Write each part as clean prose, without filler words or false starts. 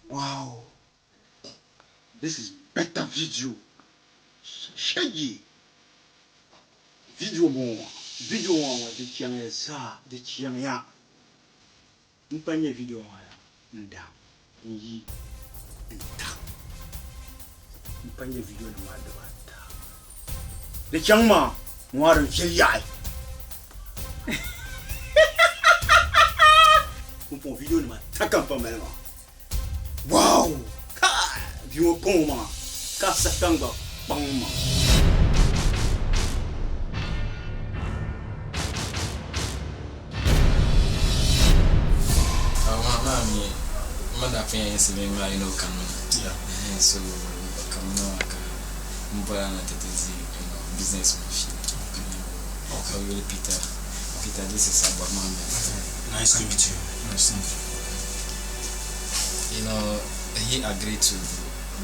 Wow. This is better video. Shaggy. Video ŋɔ video ŋɔ di chaŋya zaa di chaŋya. N pa nyɛ video ŋɔ ya n da n yi n ta. N pa nyɛ video nim maa dibaata. Di chaŋ maa ŋɔ di viɛli yaɣi. Pumpɔŋɔ video nima ata ka n pa mali maa. Wow! Kai! Bia ŋɔ kpaŋ o maŋa ka Satan gba kpaŋ o maŋa. Maa mi ma daa pun yɛn yiɣisi mi maa you know kamina yeah so kamina maa ka m bɔla na ti ti zi you know business ŋɔ shee okay o yuli Peter Peter this is Abor Mohammed. Nice to meet you. Nice to meet you. You know he agreed to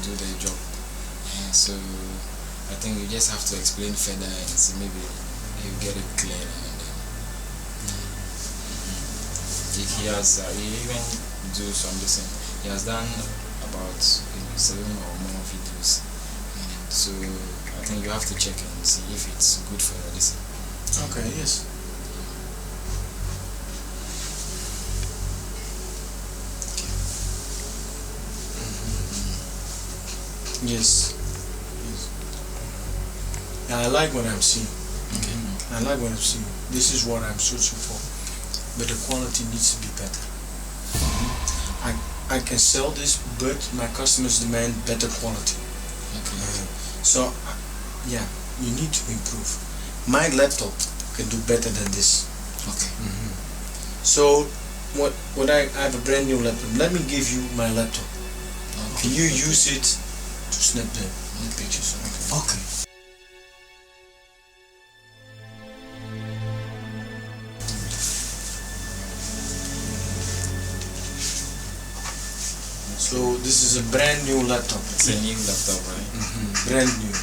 do the job so I think you just have to explain further and see maybe you get it clear and then mm-hmm. he has he even do some this thing. He has done about you know, 7 or more videos, and so I think you have to check and see if it's good for your listen. Okay, yes. Okay. Mm-hmm. Yes. Yes. Yeah, I like what I'm seeing. Okay. I like what I'm seeing. This is what I'm searching for. But the quality needs to be better. I can sell this, but my customers demand better quality. Okay. So, yeah, you need to improve. My laptop can do better than this. Okay. So, what, what I have a brand new laptop. Let me give you my laptop. Okay. Can you use it to snap the pictures? Okay. So this is a brand new laptop. It's a new laptop, right? Mm-hmm. Brand new,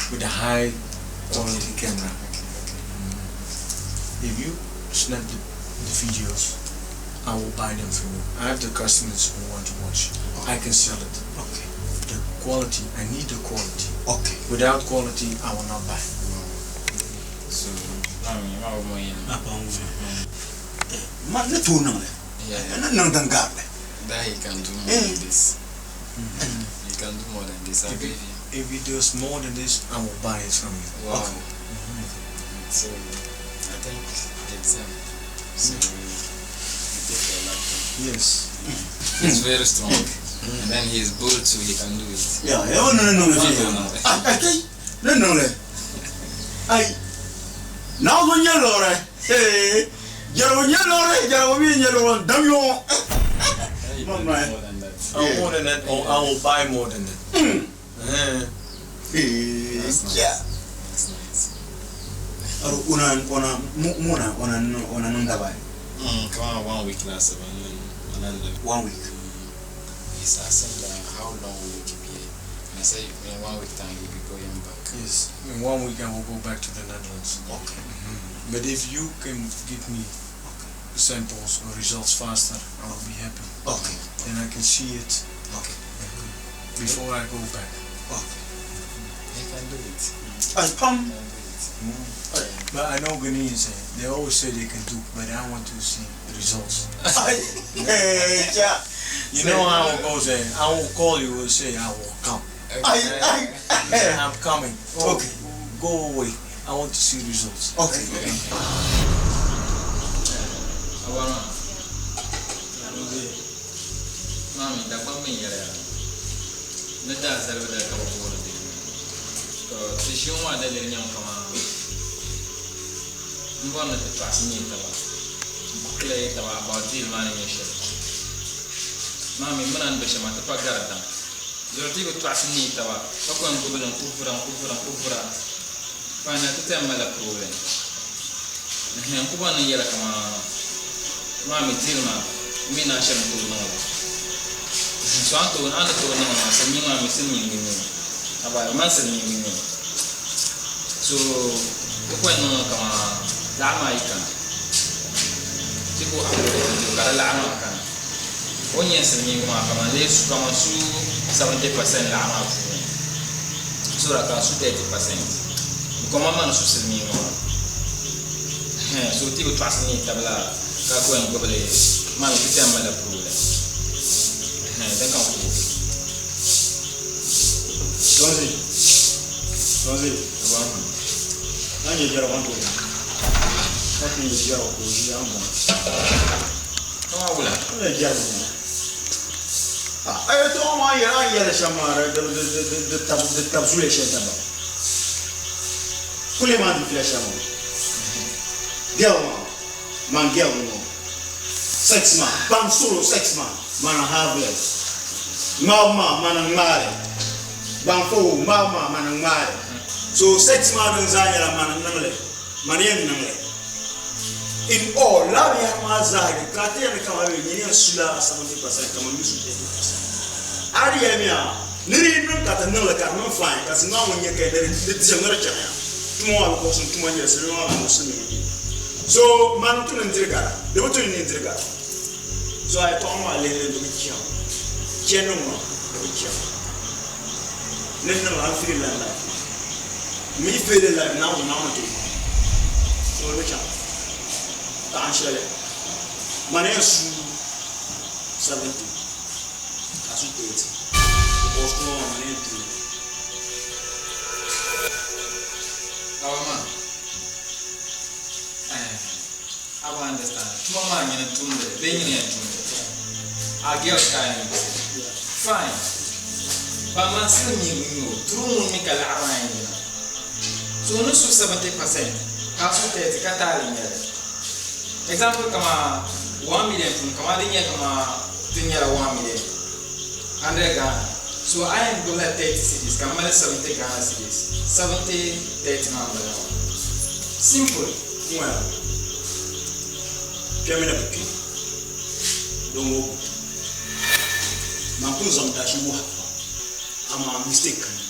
with a high quality camera. Okay, okay. If you snap the videos, I will buy them from you. I have the customers who want to watch. I can sell it. Okay. The quality, I need the quality. Okay. Without quality, I will not buy. So, I mean, what more you know? Apa ngu Ma ne tu niŋ li. Yeah. Ne niŋ din gari li. That he can do more than this. He can do more than this, I believe him. If he does more than this, I will buy it from you. Wow. Okay. So, I think it's him. So, you take your laptop. Yes. He's very strong. And then he's bold too, he can do it. Ya, ya ne niŋ li No, viɛnyɛla. no, no. Ah, okay. Ne niŋ li. Ai. Naawuni nyɛ lɔri. Hey. Jɛrigu nyɛ lɔri, jɛrigu mi nyɛ lɔri, dam yɔŋ. He Come can do on, man. more than that. Oh, more than that, or I will buy more than that. Hey. That's nice. Yeah. That's nice. O na o na mo na o na o na niŋ daba ayi. Kaman one week laasabu n niŋ o na labi. One week. He's asking that how long will you keep here? And I said in one week time you'll be going back. Yes, in one week I will go back to the Netherlands. Okay. But if you can give me Okay. samples or results faster, I will be happy. Okay. Then I can see it Okay. before I go back. Okay. You can do it. Ai pam. You can do it. But I know Ghanaians, they always say they can do, but I want to see the results. Ai. Hey, ja. You know how it goes, eh? I will call you and say I will come. Ai ai. Say, I'm coming. Oh, Okay. Go away. I want to see results. Okay. Awara. Mami, Dagbaŋ mi yɛliya ni daa zalibu dali ka bɛ booni di. To ti ʒii ŋɔ maa daliri nyɛmi kaman m bɔri ni ti tɔɣisi nyee taba n-clear taba about deal maa ni nyɛ shɛli. Mami, m mi na ni be shɛm maa ti pa gari daŋ. Zuɣu ti yi bi tɔɣisi neei taba ka ku yɛn gbubi li n-ku vura n-ku vura n-ku vura finally ti ti yɛn malila problem. Ɛhɛn, n ku bɔri ni n yɛli kaman mami deal maa m mi ni a shɛli n-tooi niŋ li. Ɛhɛn, so a ni tooi a ni tooi niŋ li maa silimiingi maa mi silimiingi n-nyɛ o. Abaai, man silimiingi n-nyɛ o. So ti ku yɛn niŋmi kaman laɣa maa yi kana ti ku upload video ka di laɣa maa kana. O ni nyɛ silimiingi maa kaman lee su kaman su 70% laɣa maa puuni so that ka n su 30% because man maa ni su silimiingi maa. Ɛhɛn, so ti bi tɔɣisi neei taba la ka ku yɛn gbubi li maa mi ti ti yɛn malila problem. Ɛhɛn, din ka n ku. Tonzi. Tonzi. An ye jara wan to. Ka ti ye jara ko ji an bon. Kama wula. An ye jara ni. Ah, ay to ma ye an ye shama de de de de tab de tab zule she taba. Kule ma di fila shama. Girl ma. Man girl no. Sex ma. Bam solo sex ma. Man have it. Ŋmabu maa mana ŋmaali. Ban fo ŋmabu maa mana ŋmaali. So sex maa din zaa nyɛla mana niŋli. Mana yɛn niŋli. In all, laa binyɛhiri maa zaa di ka ti yɛn kama bɛ nyini yɛn sula 70% kaman mi su 30%. A di yɛlimiya ni di yi niŋ ka ti niŋli ka di niŋ fine ka zinmaa ŋun nyɛ ka ni di diɛm ni di chaŋya. Tuma maa bi kɔɣisi n tuma nyɛli silimiin maa mi silimiin n-nyɛ. So man tu ni n diri gara di bi tu ni n diri gara. So a yɛtɔɣa maa lihiri di bi chaŋ. Chɛndi ŋɔ di bi chaŋ. Ni niŋ a ni feeli la life maa. Mi yi feeli life Naawuni Naawuni ti wuhi. So di bi chaŋ. Taɣin shɛli mani yɛn su 70 ka su 30 because tuma maa mani yɛn tuui. Awa maa eh a bi understand tuma maa nyini tumdi bee nyini yɛn tumdi a girls ka a yɛn yiɣisi fine but man silimiingi n-nyɛ o true ŋun mi ka laɣiri maa yɛn yina so o ni su 70% ka a su 30 ka taali n-nyɛli example kaman 1 million puuni kaman di nyɛ kaman ti nyɛla 1 million 100 Ghana so a yɛn gbubila 30 cedis ka m mali 70 Ghana cedis 70 30 maa m-bala maa simple. Ŋɔya kpɛmi na bi kpi din wuhibu man pun zaŋ dashi wuhi pam amaa mistake kani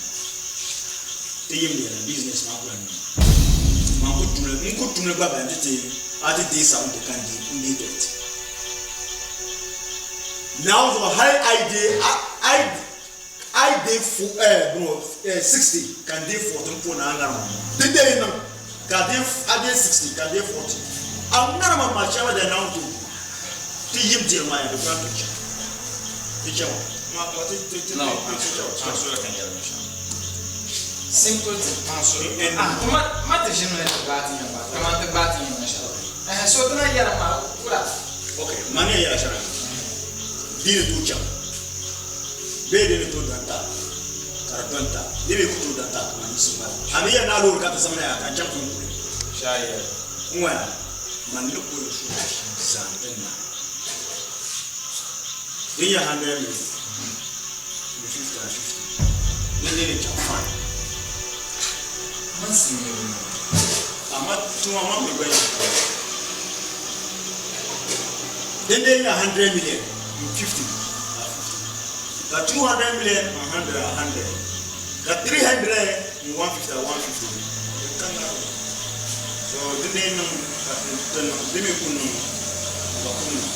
ti yim yɛla business maa kula niŋ man ku tumli n ku tumli gba bala nti ti a ti deei 70 ka n deei 30 Naawuni zuɣu hali a yi deei a yi deei 60 ka n deei 40 m po ni a ŋarima di deei niŋ ka a deei 60 ka n deei 40 a ŋarima maa shɛŋa dali Naawuni tooi ti yim diri maa ya di kuli ti chaŋ ti chaŋ ma ma ti ti ti No, ti ti chaŋ paŋ soli ka n yɛli binshɛɣu. Simple thing, paŋ soli. Ah, ma ma ti ʒimi ni ti gbaai ti nya gbaai kaman ti gbaai ti nya binshɛɣu. Ɛhɛn, so ti na yɛri maa wula? Ok, mani yɛn yɛla shɛli di ni tooi chaŋ bee di ni tooi dɔnta ka di dɔnta di mi ku tooi dɔnta kaman yiɣisi ŋmali a mi yɛn naa loori ka ti zaŋ na yaa ka n chaŋ ti kuli Shee a yɛli. N ŋɔya man ni ku yɛn suhi zaŋ ti na din nyɛ hundred million ni fifty and fifty din ni ni chaŋ fine. Man silimiingi ŋɔ. Amaa Tuma maa mi gba yɛn Din dee nyɛ 100 million n 50 a 50 ka 200 million n 100 a 100 ka 300 n 150 a 150 di ka ŋaribu. So din dee niŋ ka ti niŋ di mi ku niŋ gba ku niŋ.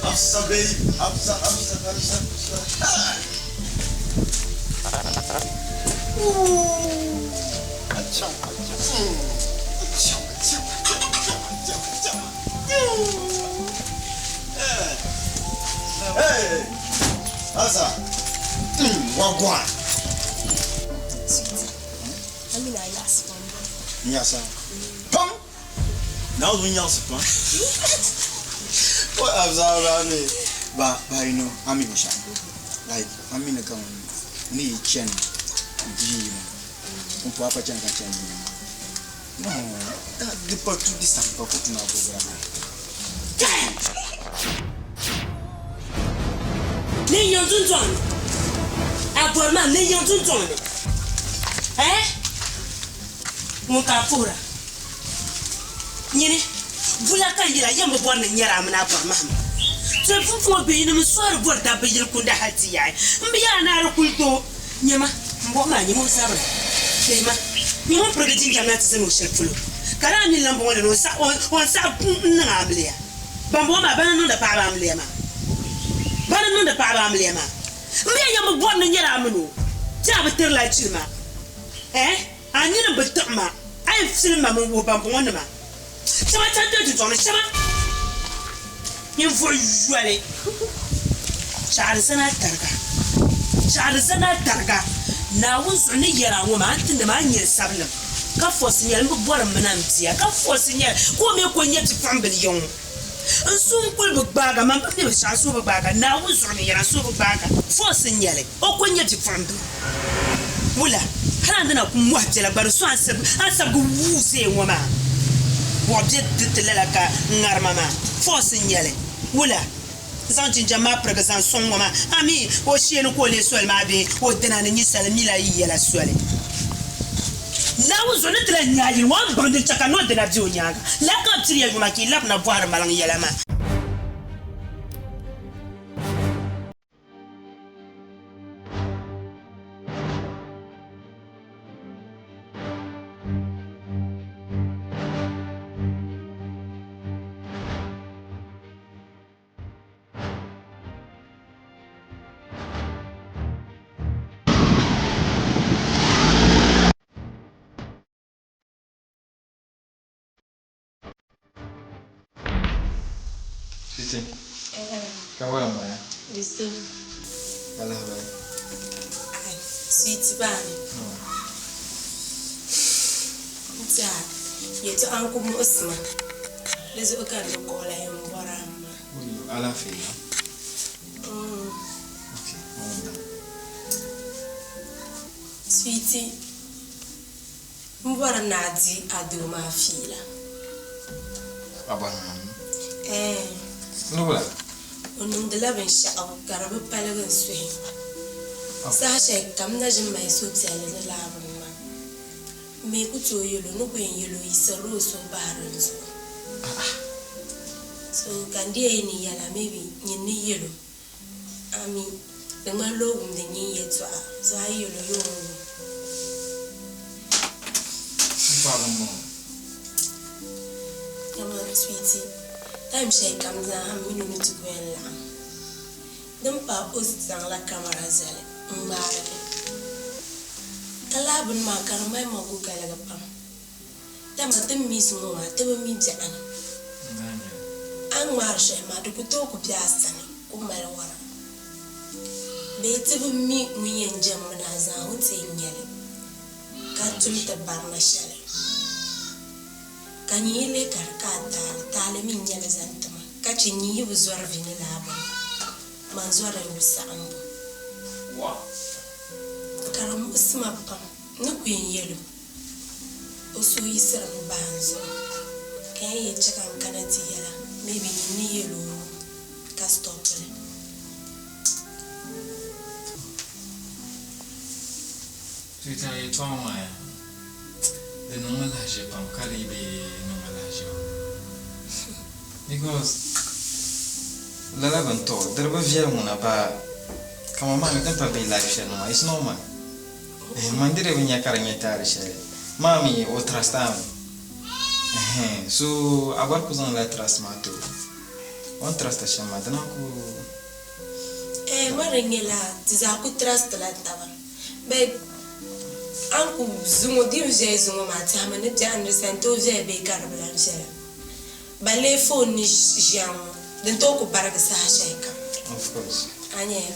Hafsa babe, Hafsa, Hafsa, Hafsa, Hafsa. Ooh. Achoo, achoo. Achoo, achoo, achoo, achoo, achoo. Hey. Hafsa. Wagwan. Sweetie, I mean I last one. Nyasa. Pam. Now we nyasa pam. What Hafsa around me? But you know, I'm even shy. Like I'm in a gun. Ni chen. Ji. Umpo apa chen ka chen. No, that the part to this time ko na program. Ni yiŋ dundɔŋ ni, a bɔri ma ni yiŋ dundɔŋ ni, eh? Ŋun ka a puhira. Nyini, bula ka n yɛl a, yɛm bi bɔri ni n nyɛri a mini a bɔri mahim. Ti pumpɔŋɔ bɛ yinim n-sɔhiri bɔri dabba yili kunda hal ti yaai. M bi yɛl a ni a di kuli tooi nyɛ ma, m bɔhi maa, nyama o zabiri bee ma, nyama o ni pirigi jinjam na ti zani o shɛli polo, ka di a mi lambɔŋɔ li ni o ni saɣi n-niŋ a amiliya. Bambɔŋɔ maa, bana n-niŋdi paɣiba amiliya maa. Bana n-niŋdi paɣiba amiliya maa. M mi yɛm bi bɔri ni n nyɛri a mini o, ti a bi tirila jilima. Eh? A nini bi tiɣi ma, a yɛn filim ma mini wuhi bambɔŋɔnima. Shɛba chani doli dundɔŋ ni, shɛba ninvuɣ yoli. Chaɣiri zani a tariga, chaɣiri zani a tariga. Naawuni zuɣu ni yɛri a ŋɔ maa, a ni ti nim a ni nyɛ sabilim, ka fɔsi nyɛli, m bi bɔri m mini a m bia, ka fɔsi nyɛli, ka o mi ko n-nyɛ bipuɣimbil yiŋ ŋɔ. N suhu n-kuli bi gbaaga, man bi mi binshɛɣu, n suhu bi gbaaga. Naawuni zuɣu ni yɛra, n suhu bi gbaaga. Fɔsi n-nyɛli, o ko n-nyɛ bipuɣimbil. Wula, hal a ni na ku mɔhi biɛla gba di so a ni sabigi wuui zaya ŋɔ maa, buɣi be di ti lala ka ŋarima maa. Fɔsi n-nyɛli, wula. N-zaŋ jinjam maa pirigi zaŋ sɔŋ ŋɔ maa. A mi, o sheeni ka o leei soli maa bee o dina ni nyɛ sali mi la yi yɛla soli. Naawuni zuɣu ni ti lahi nya a yili ŋɔ, a ni baŋ din chɛ ka noo dina be o nyaaŋa. Lala ka bɛ piri ya yuma ka yi labina bɔhiri maliŋ yɛla maa. Sisi. Ka wala mbaya. Bisi. Wala habari. Ai, sweet bani. Nti a yɛtɔɣa n-ku muɣisi ma. Di zuɣu ka n di kuɣu lahi m-bɔri a maa. Oyo, alaafee ya? Okay, ma wumda. Sweetie, m bɔri ni a di a doo maa fiila. A bɔri ma? Ɛɛn. Ni wula? O niŋdila binshɛɣu ka di bi paligi n suhi. Saha shɛli kam n na ʒini mali suhupiɛlli ni laa bini maa. M mi ku tooi yɛl o ni ku yɛn yɛl o yiɣisirila o suhu bahiri n zuɣu. So ka n dii yɛn ni yɛla maybe nyin ni yɛl o. Ami, di ŋmanila o wumdi nyin yɛtɔɣa, so a yi yɛl o ya o ni wum. N paɣaba m-bɔŋɔ. Kaman sweetie, time shɛli kam zaa ha m mini o ni ti ku yɛn laɣim. Din pahi o zaŋla kamara zali n-ŋmaari li. Ka lala bini maa ka di mali ma ku galigi pam. Dama ti ni mi zuŋɔ maa ti bi mi biɛɣuni. A ni ŋmaari shɛli maa di ku tooi ku be a sani ku mali wara. Bee ti bi mi ŋun yɛn jɛmmi ni a zaŋ o ti yɛn nya li ka tum ti barina shɛli. Ka nyin yi lihi ka di ka a taali, taali mi n-nyɛ li zaŋ ti ma, ka chɛ nyin yi bi zɔri vi ni laa bini, man zɔri n yu saɣimbu. Ka di muɣisi ma pam n ni ku yɛn yɛl o, o suhu yiɣisirimi bahi n zuɣu, ka yɛn yɛn chɛ ka n kana ti yɛl a, maybe nyin ni yɛl o ka stop li. Twitter yɛtɔɣa maa yaa, di niŋ ma lahiʒe pam ka di yi bi niŋ ma lahiʒe maa because lala bini to di di bi viɛli ŋuna ba kaman maa mi din pa be life shɛli ni maa it's normal ɛhɛn man di di bi nya ka di nyɛ taali shɛli maa mi o trust a mi ɛhɛn so a gba ku zaŋla trust maa ti o o ni trust a shɛm maa dina n-ku Ɛɛh ŋɔ di nyɛla ti zaa ku trust la taba but a ni ku zuŋɔ di ni viɛli zuŋɔ maa tɛhimi ni biɛɣu ni di sani tooi viɛli bee ka di bi lan viɛla. Balee phone ni ʒiya ŋɔ din tooi ku barigi saha shɛli kam. Of course. A nyɛla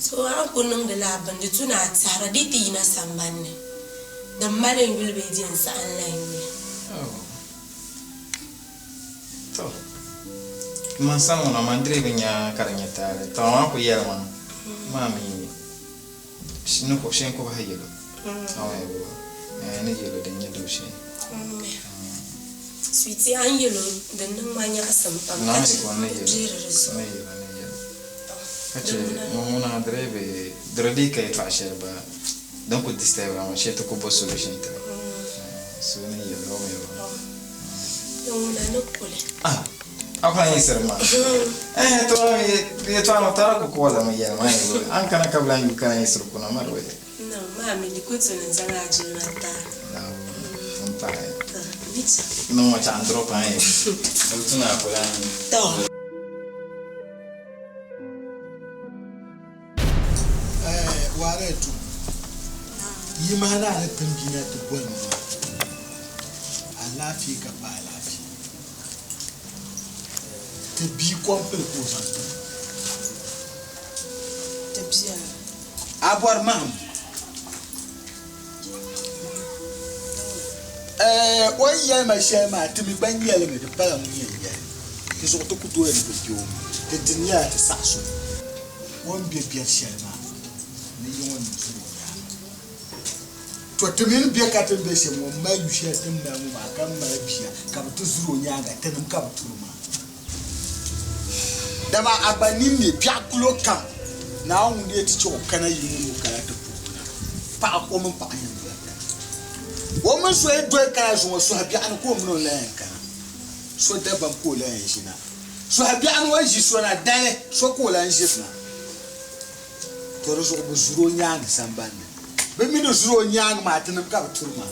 so a ni ku niŋdi laa bini di tu ni a tɛhira di yi ti yina sambani ni din mali n yuli bee di yɛn saɣim la n yuli. Oh. To, man sani ŋuna man diri bi nya ka di nyɛ taali. To amaa ku yɛli ma maa mi ni ku shee n-ku bahi yɛlo. Awa eh, ni yɛlo din nyɛ dooshee. Sweetie, a ni yɛlo din niŋ ma nyaɣisim pam ka Naai chɛ ko ni yɛlo, bihiri di zuɣu. ni yɛlo, ni yɛlo. Ka chɛ ŋun ŋuna diri bi diri dii ka yɛtɔɣa shɛli ba din ku disturb a maa shee ti ku bo solution ti li. So ni yɛlo o mi ba. Ŋuna ni kuli. Ah, a ku lahi yiɣisiri ma. Eh, to yɛtɔɣa ŋɔ tara ku kɔɔla mi yɛli ma yi a ni kana ka bi lahi yu kana yiɣisiri kuna ma di bi. No, maa mi di ku tu ni zaŋ a jilima ti a. N paɣi. To, n ni chaŋ. Niŋ ma chaɣ n drop a yi. Di bi tu ni a ku lahi. To. Eh, waara tum. Yi maa naa ni tim bia na ti boli ma maa, alaafee ka pa alaafee. Ti bia kɔmpili ka o zaŋ ti ma. Ti bia. A bɔri mahim? Eh, o ni yɛli ma shɛli maa, ti mi gba nyɛ li mi, di pala ŋun yɛn yɛli. Di zuɣu ti ku tooi ni bi be o mi. Ti dini nyɛla ti saɣis o. O ni be biɛri shɛli maa ni yi ŋɔ nim zuri o nyaaŋa. To ti mini bɛ ka ti ni be shɛm ŋɔ, m mali yu shɛli ti ni mali ŋɔ maa ka m mali bia ka bɛ ti zuri o nyaaŋa, tinim ka bɛ turi maa. Dama a gba nini ne biɛɣu kulo kam, Naawuni ŋun yɛn ti chɛ o kana yi ŋun o kana ti puhi o na. Paɣa o mini paɣa yɛn doli kana. O mini so yi doli kana zuŋɔ, sɔhi biɛɣu ni ka o mini o lan yɛn kana. So dabam ka o lan yɛn ʒi na. Sɔhi biɛɣu ni o yi ʒi so na dali, so ka o lan ʒiri na. To di zuɣu bɛ zuri o nyaaŋa samban ni. Bɛ mi ni zuri o nyaaŋa maa tinim ka bɛ turi maa.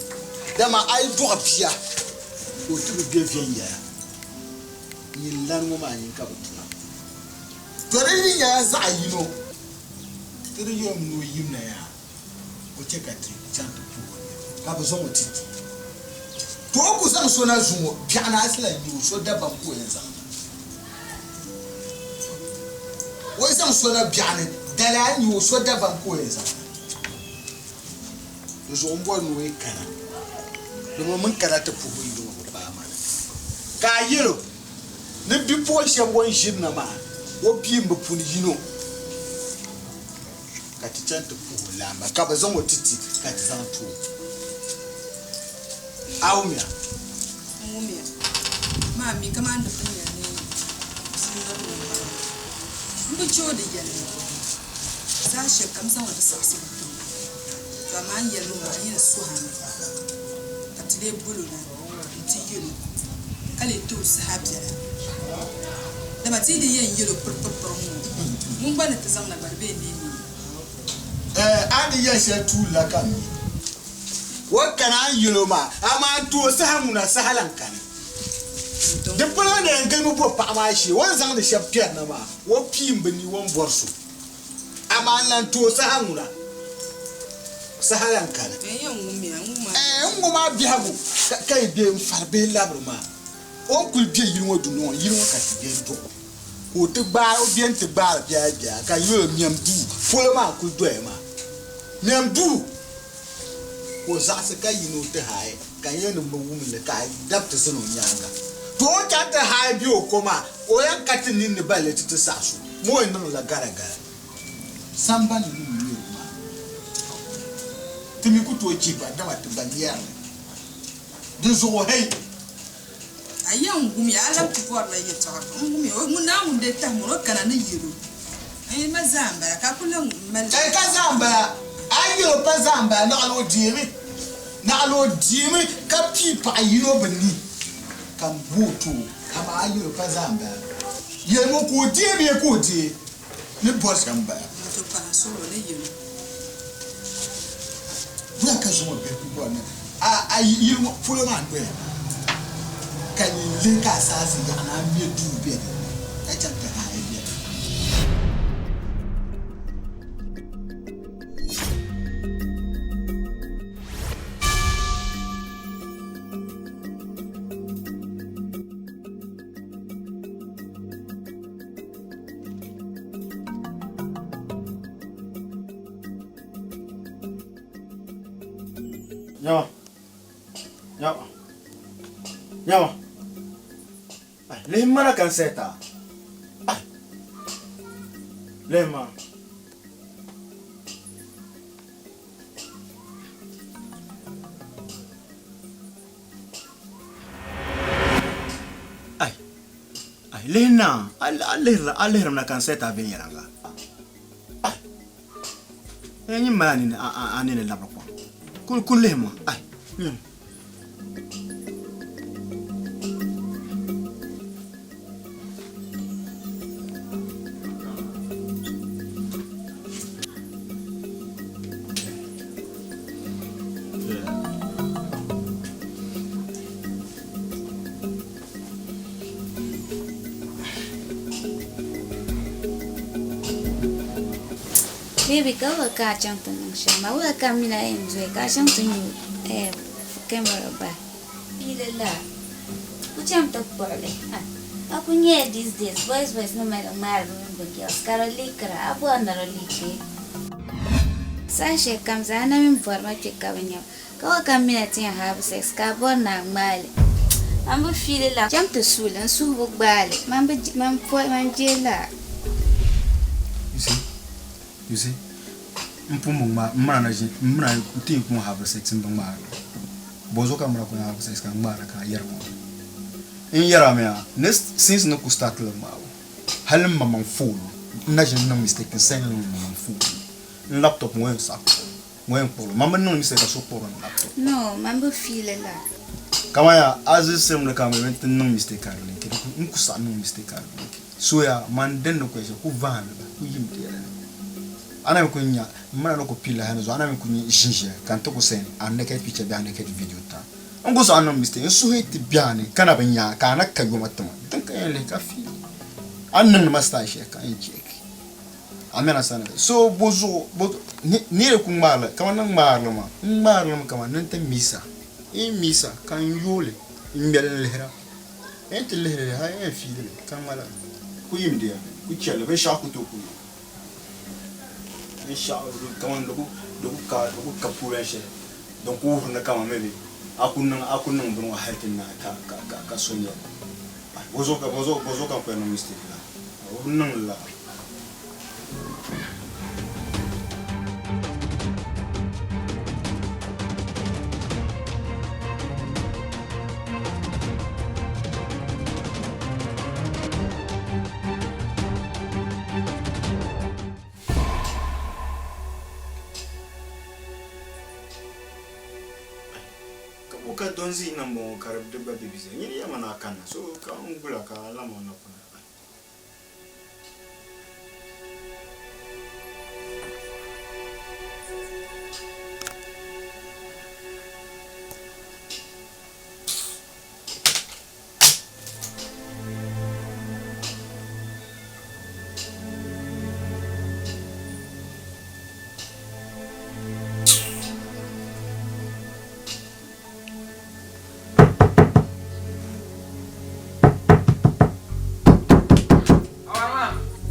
Dama a yi dɔɣi bia ka o ti bi be viɛnyɛla, nyin lani ŋɔ maa nyin ka bɛ tura. To di yi nyɛla zaɣ yino, ti di yom ni o yim na yaa, o chɛ ka ti chaŋ ti puhi o niriba, ka bɛ zaŋ o ti ti. To o ku zaŋ so na zuŋɔ, biɛɣuni a ti lan nya o, so dabam ka o yɛn zaŋ na. O yi zaŋ so na biɛɣuni, dali a ni nya o, so dabam ka o yɛn zaŋ na. Di zuɣu m-bɔri ni o yi kana, dama o mini kana ti puhi o yili ŋɔ bi paai ma ni. Ka a yɛl o ni bipuɣin shɛb o ni ʒiri na maa, o bia m-bi puni yino, ka ti chaŋ ti puhi o laamba, ka bɛ zaŋ o ti ti, ka ti zaŋ ti o. A wumya? N wumya. Maa mi kaman di pun yɛli ni bia n-yɛri o m-bala maa. M bi chɛ o di yɛlli zaa shɛli ka m zaŋ li ti saɣisigu ti o. To amaa n yɛlimi maa, n yɛn suhi a mi ka ti lee bol o na nti yɛl o, ka lee ti o saha biɛla. Dama ti yi di yɛn yɛl o piripiripiri ŋ-ŋɔ, ŋun gba ni ti zaŋ na gba di bee n-neei mi. Ɛɛ, a ni yɛli shɛli tuuli la ka m mi. O kana a ni yɛl o maa, amaa n ti o saha ŋuna saha lan kani. Di polo ni yɛn gilimi bo paɣa maa shee, o ni zaŋdi shɛba kpɛri na maa, o piim bɛ ni o ni bɔri so. Amaa n lan ti o saha ŋuna saha lan kani. Ɛɛ, n ŋɔ maa biɛhigu ka yi be n-fari bihi labiri maa, o ni kuli be yili ŋɔ dunɔŋ ni, yili ŋɔ ka ti be n-dɔɣ o, ka o ti gbaai o beni ti gbaari biɛla biɛla ka yɛl o mɛm duu, polo maa n-kuli doya maa, mɛm duu! Ka o zaɣisi ka yi ni o ti haai, ka n yɛli ni m bi wum li, ka a dab ti zani o nyaaŋa. To o ni chaŋ ti haai be o ko maa, o yɛn ka ti nini ni balli ti ti saɣis o, ma o yɛn niŋdila garagara. Sambani ni mi niriba maa, ti mi ku tooi chihi ba, dama ti ba nyari li. Dinzuɣu hei! A yɛn wumya, a lan ti bɔrila yɛtɔɣa pam. N wumya, o ŋun Naawuni dee tahi mɔri, o kana ni yɛl o, N ma zaa m-bala, ka a ku lan mali. Ka ka zaa m-bala, a yi yɛl o pa zaa m-bala, naɣila o deemi, naɣila o deemi ka pii paɣ yino bɛ ni, ka m bo o ti o, amaa a yi yɛl o pa zaa m-bala, yɛlim o ka o deei bee ka o deei ni bɔri shɛm m-bala. Wato paɣ suhir o ni yɛl o. Wula ka zuŋɔ bihi ku bɔri ni a yi yili ŋɔ polo maa n-doya maa, ka nyin lihi ka a saɣisi yaɣi ni a me duu be din ni ka chaŋ ti haai be di ni? Nyawa. Nyawa. Nyawa. Ai, lihi mana ka n sɛta. Ai. Lihi ma. Ai. Ai, lihi na. A lihirila, a lihirimi na ka n sɛta viɛnyɛliŋga. Ai! N nyin mali a nini a nini labiri kom. Kul kul lihi ma. Ai! Nyin. Baby ka wula ka a chaŋ ti niŋ shɛm maa? Wula ka m mini a yɛn dɔya ka a chaŋ ti nyu kamara bahi? Piili la ku chaŋ ti kpuɣi li. A ku nyaya these days boys boys ni mali ŋmaari bɛ mini bɛ girls ka di liikira a bɔri ni di liiki. Saha shɛli kam zaa a na mini bɔri ma kpe ka bi nya ba. Ka o kam mina ti yɛn have sex ka a bɔri ni a ŋmaai li. Man bi fiili la. Chaŋ ti suui li, n suhu bi gbaai li. Man bi, man pɔi, man je la. You see, you see, m pun bi ŋmaai, m mina na ʒi, m mina n ti yɛn pun have sex m bi ŋmaari li. Bɔzuɣu ka m mina ku have sex ka n ŋmaari ka a yɛri ma. N yɛri a mi a, next, since ni ku start li ŋmaabu. Hali n maŋmaŋ phone n na ʒini niŋ mistake n send li n maŋmaŋ phone ni. N laptop ŋɔ yɛn saɣi kpuɣi li, ŋɔ yɛn kpuɣi li. Man bi niŋ mistake ka so kpuɣiri n laptop. No, man bi feel li la. Kaman yaa a zi simli ka mi ti niŋ mistake ka di linki, di ku n ku saɣi niŋ mistake ka di linki. So yaa man din ni kuli shɛli ku vahim li bahi, ku yim di yɛla ni. A na mi ku nya m mina ni ku pili la hali ni zuɣu a na mi ku nya ʒinʒiya ka n ti ku send a naked picture bee a naked video ti a. N ku zaŋ niŋ mistake n suhu yi ti be a ni ka na bi nya a ka a na ka yoma ti ma din ka yɛn lihi ka fiili a ni niŋdi ma style shɛli ka n yɛn check a mɛna sani so bo zuɣu bo ni di ku ŋmaarili kamani ni ŋmaarili maa n ŋmaarili mi kamani ni n ti misa n yi misa ka n yooli n ŋmɛli n lihira n yi ti lihiri li hali n yɛn fiili mi ka ŋmaligi ku yimdiya ku chɛli binshɛɣu ku tooi ku niŋ. Binshɛɣu kamani di ku ka puulan shɛli din ku wuhiri ni kamani maybe a ku niŋ bini ŋɔ hali ti naai ka so nya li. Bɔzuɣu ka n ku yɛn niŋ mistake la? O bi niŋ li la. Ka bo ka Donzii niŋ bɔŋɔ ka di gba be bizi? Nyini yɛma ni a kanna, so ka n gula ka a lama na kuna.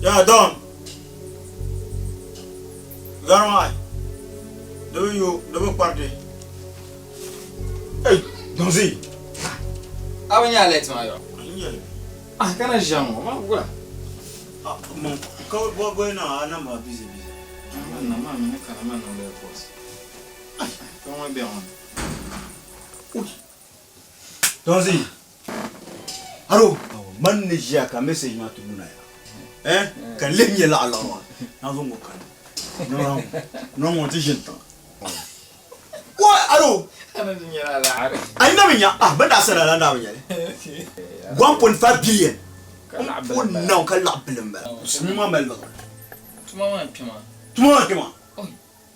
Ya Don, gari maa di bi yo di bi kpariti. Hey, Donzi. A bi nya alert maa yɔ? N nya li. Ah, kana ʒiya ŋɔ, ma gula. Ah, man, ka bɔ bɔ na a na ma busy busy. Ah, na ma mi ni kana ma niŋ airport. Ah, ka ŋɔ bɛ ŋɔ. Ui. Donzi. Aro, man ni ʒiya ka message maa ti luna ya. Eh, ka n lihi nyɛ laɣa laɣa maa. Na zo ŋɔ kani. No, no ŋɔ ti ʒini tiŋa. Wai aro. A na bi nya ah ban daa sara la daa bi nya li. 1.5 billion. O naw ka laɣa bilim bala. Musulmi maa mali liɣiri. Tuma maa kpɛma. Tuma maa kpɛma.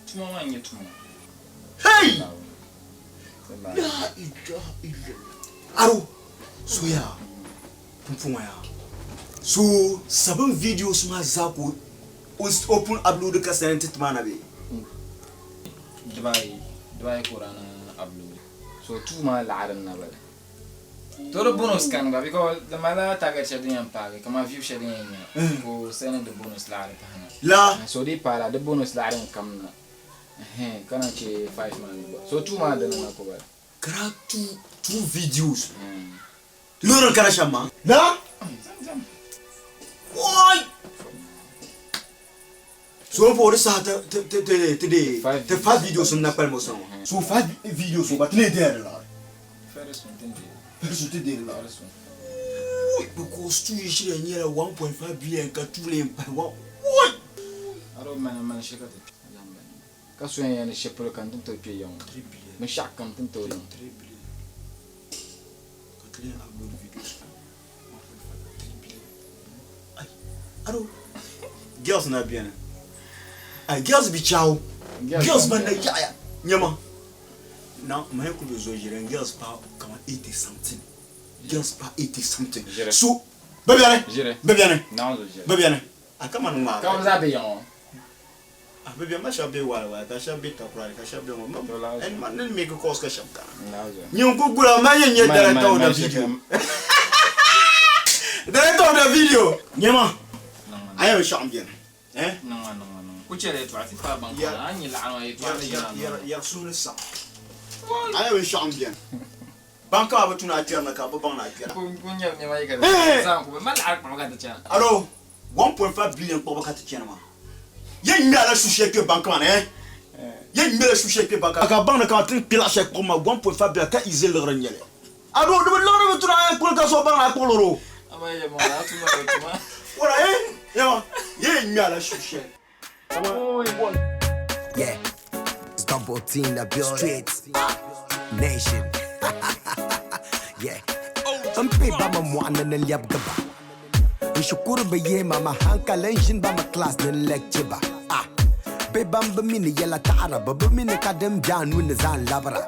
Tuma maa n-nyɛ tuma. Hey! La ilaha illallah. Aro so yaa pumpɔŋɔ yaa so 7 videos maa zaa ka o pun upload ka send ti ti maa na bee? Dibaayi dibaayi ka o daa na upload so two maa laɣiri n na bala. To di bonus kani gba because di malila target shɛli din yɛn paagi kamani view shɛli din yɛn nya ka o send di bonus laɣiri pahi na. La. So di yi paai la di bonus laɣiri n kam na ɛhɛn ka na che five maa mi gba so two maa dini na ka o bala. Ka daa two videos Loori n kana shɛm maa. La. Wai! So n puhi di saha ti deei ti five videos n na kpalim o sani ŋɔ. So five videos ŋɔ gba ti lee deeri liɣiri. Very soon ti deeri liɣiri. Wui! Because tuuli shiri yɛn nyɛla 1.5 billion ka tuuli yɛn pahi one. Wui! Ka so yɛn yɛli ni shɛli polo ka n ti tooi kpe ya ŋɔ, binshɛɣu kam ti ni tooi niŋ. Girls na beni. Ai girls bi chawo. Girls ban na yaɣaya. Nyama. Na mai ku bi zo ʒirin girls pa kaman 80 something. Girls pa 80 something. So ba beni. Ba beni. Ba beni. A kaman ŋmaari. Ka bɛ zaa be ya ŋɔ. A bi bɛ ma shɛba be wali wali ka shɛba be takurari ka shɛba be ŋɔ ma and ma ni make calls ka shɛba kana nyin ku gula ma yɛn nyɛ director of the video director of the video nyɛma a yɛn shɛɣu bɛni eh yɛri suhuri saɣim a yɛn shɛɣu bɛni ban ka bi tuna a kpɛrina ka bi baŋ ni a kpɛra alo 1.5 billion kpuɣibu ka ti chani maa. Yi ŋmɛrila shu shɛli kpe banki maa ni eh? Yi ŋmɛrila shu shɛli kpe banki ka baŋ ni kaman ti ni kpe laɣ shɛli kpuɣi maa 1.5 billion ka easy liɣiri n-nyɛ li. A doo di bi liɣiri bi tuna a yɛn kpuɣili ka so baŋ ni a kpuɣili o. Wala eh yawa ye ŋmɛla shu shɛli. Yeah, it's Double T in the building. Street Nation. Yeah. M pe ba ma mɔɣuni ni lɛbigi ba. N shikuru bi yihi ma ma hankali n ʒini ba mi class ni n lecture ba. Ah. Bɛ ban bi mi ni yɛla taɣira bɛ bi mi ni ka din be a nuu ni zaa n labira.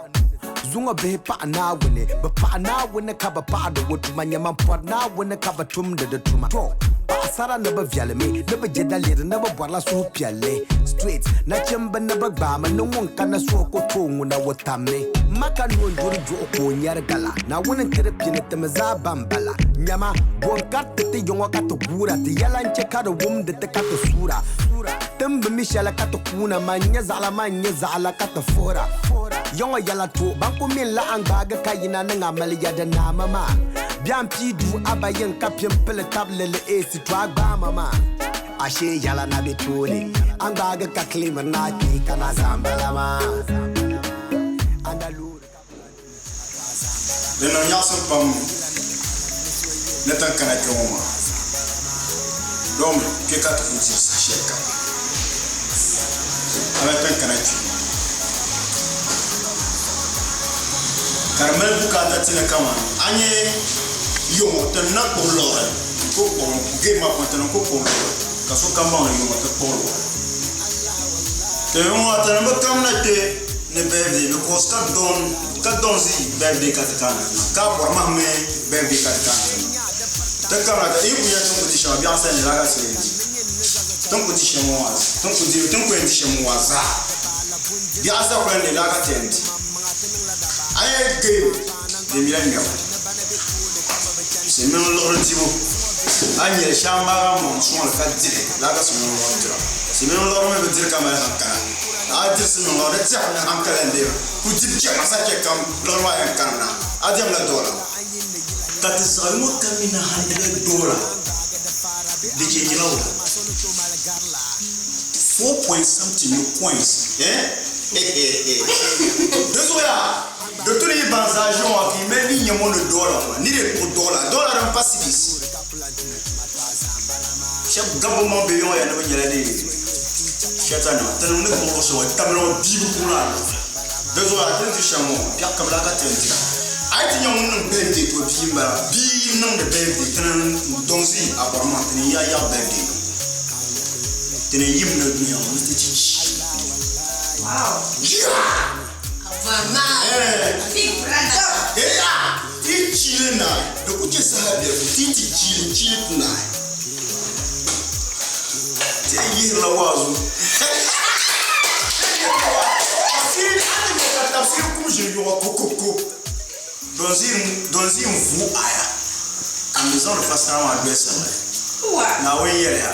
Zuŋɔ bihi paɣi Naawuni, bɛ paɣi Naawuni ka bi paɣiri o tuma, nyama m-pɔri Naawuni ka bi tumdi di tuma. To, paɣisara ni bi viɛlimi, ni bi je daliri, ni bi bɔrila suhupiɛlli. Straight, nachimba ni bi gbaami ni ŋun kana suhu ku tooi ŋuna o tammi. M ma ka noo n-duri duɣu ka o nyari gala. Naawuni n-tiri pini ti mi zaa ban bala. Nyama, bo n-kariti ti yiŋɔ ka ti guura, ti yɛla n-che ka di wumdi ti ka ti suura. Ti ni bi mi shɛli ka ti kuuna, man n-nyɛ zaɣila, man n-nyɛ zaɣila ka ti fuhira. Yiŋɔ yɛla to, ban ku mi n-laɣim gbaagi ka yina ni ŋa mali ya di naami maa. Bɛ a pii duu a ba yiŋ ka pini pili tabili li eesi to a gbaami maa. Ashee yɛla na be tooni, a ni gbaagi ka claimiri ni a kpee ka na zaa m-bala maa. A na loori ka bi lahi doli ka to a zaa m-bala Di niŋ nyaɣisim pam ni ti ni kana kpe ŋɔ maa, domi kpe ka ti ku diri saha shɛli kam. Hali ti ni kana kpe ka di mali bukaata ti ni kaman a nya yuŋ ti ni na kpuɣi liɣiri n-ku kpuɣi game maa puuni ti ni ku kpuɣi liɣiri ka sokam baŋ ni yuŋ ti kpuɣi liɣiri. Ti yuŋ ti ni bi kamina kpe ni birthday because ka don ka don zi birthday ka ti kana ti niŋ ka a bɔri mahim mi birthday ka ti kana ti niŋ ti kamina ka yi ku nya tin ku di shɛŋa biɛɣu sani la ka ti yɛn di tin ku di shɛm ŋɔ maa tin ku di tin ku yɛn di shɛm ŋɔ maa zaa biɛɣu sa kuli ni la ka ti yɛn di a yɛn game di mila ŋmɛbu silimiin liɣiri dibu a ni nyɛli shɛŋa maa ka maŋ sɔŋli ka dili la ka silimiin liɣiri dira silimiin liɣiri mi bi diri ka mali hankali A diri silimiin liɣiri di tɛhimi ni hankali n-deei ku dibu chɛ ma saha chɛ kam liɣiri maa yɛn kanimina a diɛmla doola. Ka ti zaɣ yino kam mi na hundred dollar di chɛ nyɛla wula? Four point something ni coins eh Di zuɣu yaa di tu ni yi baŋ zaa ʒi ŋɔ ka yi mali ni nyɛ ŋɔ ni dollar ŋɔ ni di kpuɣi dollar dollar din pa cedis Shɛba gabi bɛ maŋ bɛ yɔŋ ya ni bɛ nyɛla di shɛta nima ti niŋ ni kpuɣi luɣ shɛŋa tamili ŋɔ bia bi kpuɣi laa luɣili di zuɣu a ti ni di shɛm ŋɔ biɛɣu kabila ka ti yɛn dira a yi ti nya ŋun niŋ birthday to bia m-bala bia yi niŋdi birthday ti ni dɔŋsi a bɔri maa ti ni yaai yaɣi birthday niŋ ti ni yim ni dunia ŋɔ ni ti chi chi Yeah! Ti chiili naai, di ku chɛ saha biɛlifu ti ti chiili n-chiili ti naai. Ti yɛn yihirila waazu. Ka tabisiri kum ʒiri yuɣa kokoko. Dɔnzi n-vuui aya ka m bi zaŋdi fasara maa doli sirili. Naawuni yɛliya.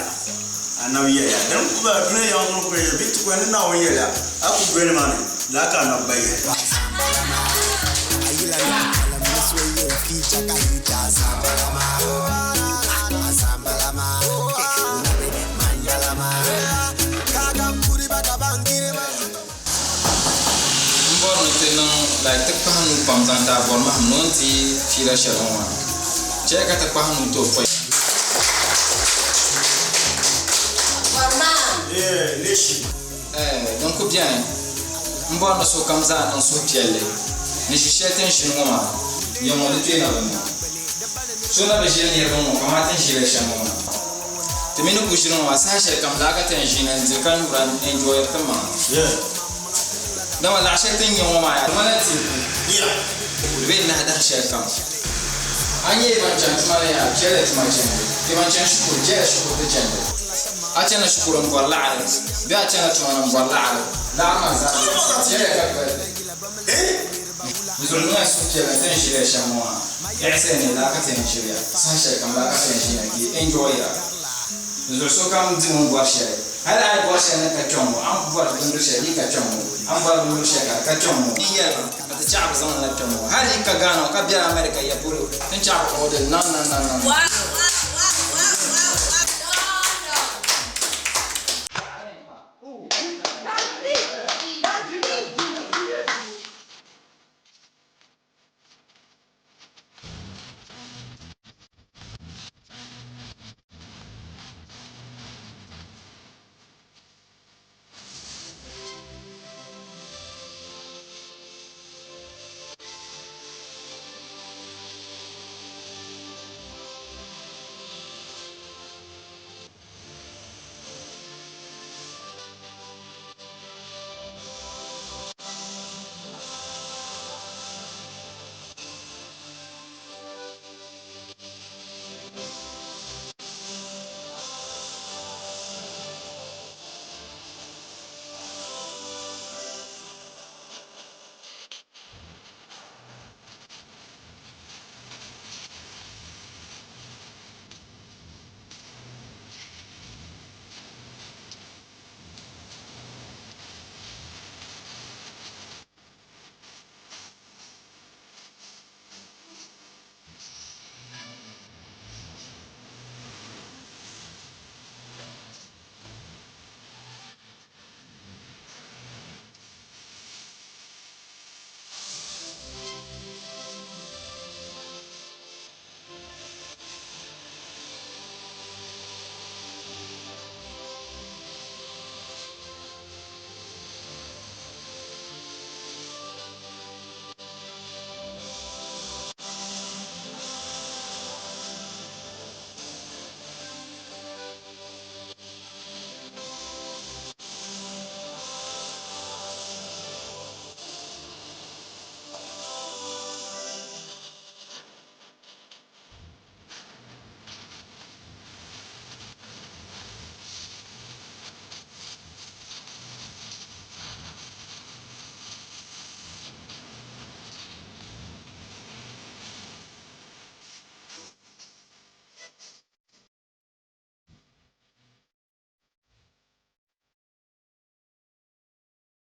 Anabi yɛliya, Din ku bala dunia yaŋ zuɣu kuli yɛli bɛ ti kɔhi ni Naawuni yɛliya, a ku doli ma ni lala ka anabi gba yɛli. M bɔri ni ti niŋ like ti kpahi nuu pam zaŋ ti a bɔri mahim ni o ni ti fiila shɛli ŋɔ maa. Chɛya ka ti kpahi nuu ti o pɔi. Din ku beni, m bɔri ni sokam zaa niŋ suhupiɛlli ni ʒi shɛli ti ni ʒini ŋɔ maa. Yiŋɔ di kpe na bi niŋ. So na bi ʒili niriba ŋɔ kaman ti ni ʒili shɛm ŋɔ maa. Ti mi ni ku ʒini ŋɔ maa saha shɛli kam laa ka ti yɛn ʒini n-diri ka nyura n-enjoyiri ti maŋa. Dama laɣ shɛli ti ni nya ŋɔ maa yaa di ŋmanila teeku di bee nahi dahi shɛli kam. A nyɛla ban chani tuma ni yaa chɛliya tuma chandi, bee ban chani shikuru chɛliya shikuru ti chandi. A chana shikuru m-bɔri laɣiri bee a chana tuma ni m-bɔri laɣiri, laɣiri maa zaa chɛliya ka gbali. N zuri niŋya suhupiɛlli ti ni ʒiliya shɛm ŋɔ maa. Yiɣisi n ni laa ka ti yɛn ʒiliya, saha shɛli kam laa ka ti yɛn ʒiya ti enjoyira. N zuri sokam dimi n bɔri shɛli. Hali a yi bɔri shɛli ni ka kpiɔŋ ŋɔ, a ni ku bɔri bindiri shɛli di yi ka kpiɔŋ ŋɔ, a ni bɔri bindiri shɛli ka di ka kpiɔŋ ŋɔ. N yɛli ba ka ti chaɣi bi zaŋ li na kpiɔŋ ŋɔ. Hali yi ka Ghana ŋɔ ka bela America ya polo, ti ni chaɣi bi order li nan nan nan nan.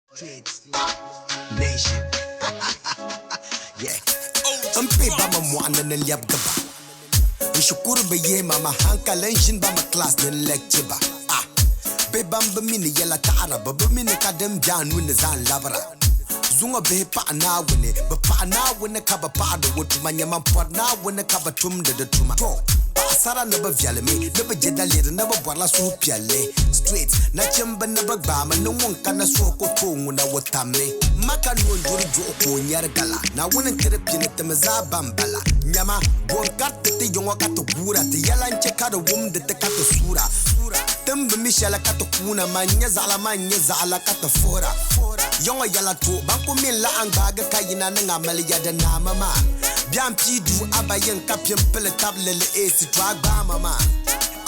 Nation. Yeah. N pihi ba mi mɔɣuni ni lɛbigi ba. N shikuru bi yihi ma ma hankali n ʒini ba mi class ni n lecture ba. Ah. Bihi ban bi mi ni yɛla taɣira bɛ bi mi ni ka din be a nuu ni zaa n-labira. Zuŋɔ bihi paɣi Naawuni, bɛ paɣi Naawuni ka bi paɣiri o tuma, nyama m-pɔri Naawuni ka bi tumdi di tuma. To, paɣisara ni bi viɛlimi, ni bi je daliri, ni bi bɔrila suhupiɛlli. Straight, nachimba ni bi gbaami, ni ŋun kana suhu ku tooi ŋuna o tammi. Ma ka noo n-duri duɣu ka o nyari gala, Naawuni n-tiri pini ti mi zaa ban bala. Nyama, bo n-kariti ti yiŋɔ ka ti guura, ti yɛla n-che ka di wumdi ti ka ti suura. Ti ni bi mi shɛli ka ti kuuna, man n-nyɛ zaɣila, man n-nyɛ zaɣila ka ti fuhira. Yiŋɔ yɛla to, ban ku mi n-laɣim gbaagi ka yina ni ŋa mali ya di naami maa. Bia m-pii duu a ba yiŋ ka pini pili tabili li eesi to a gbaami maa.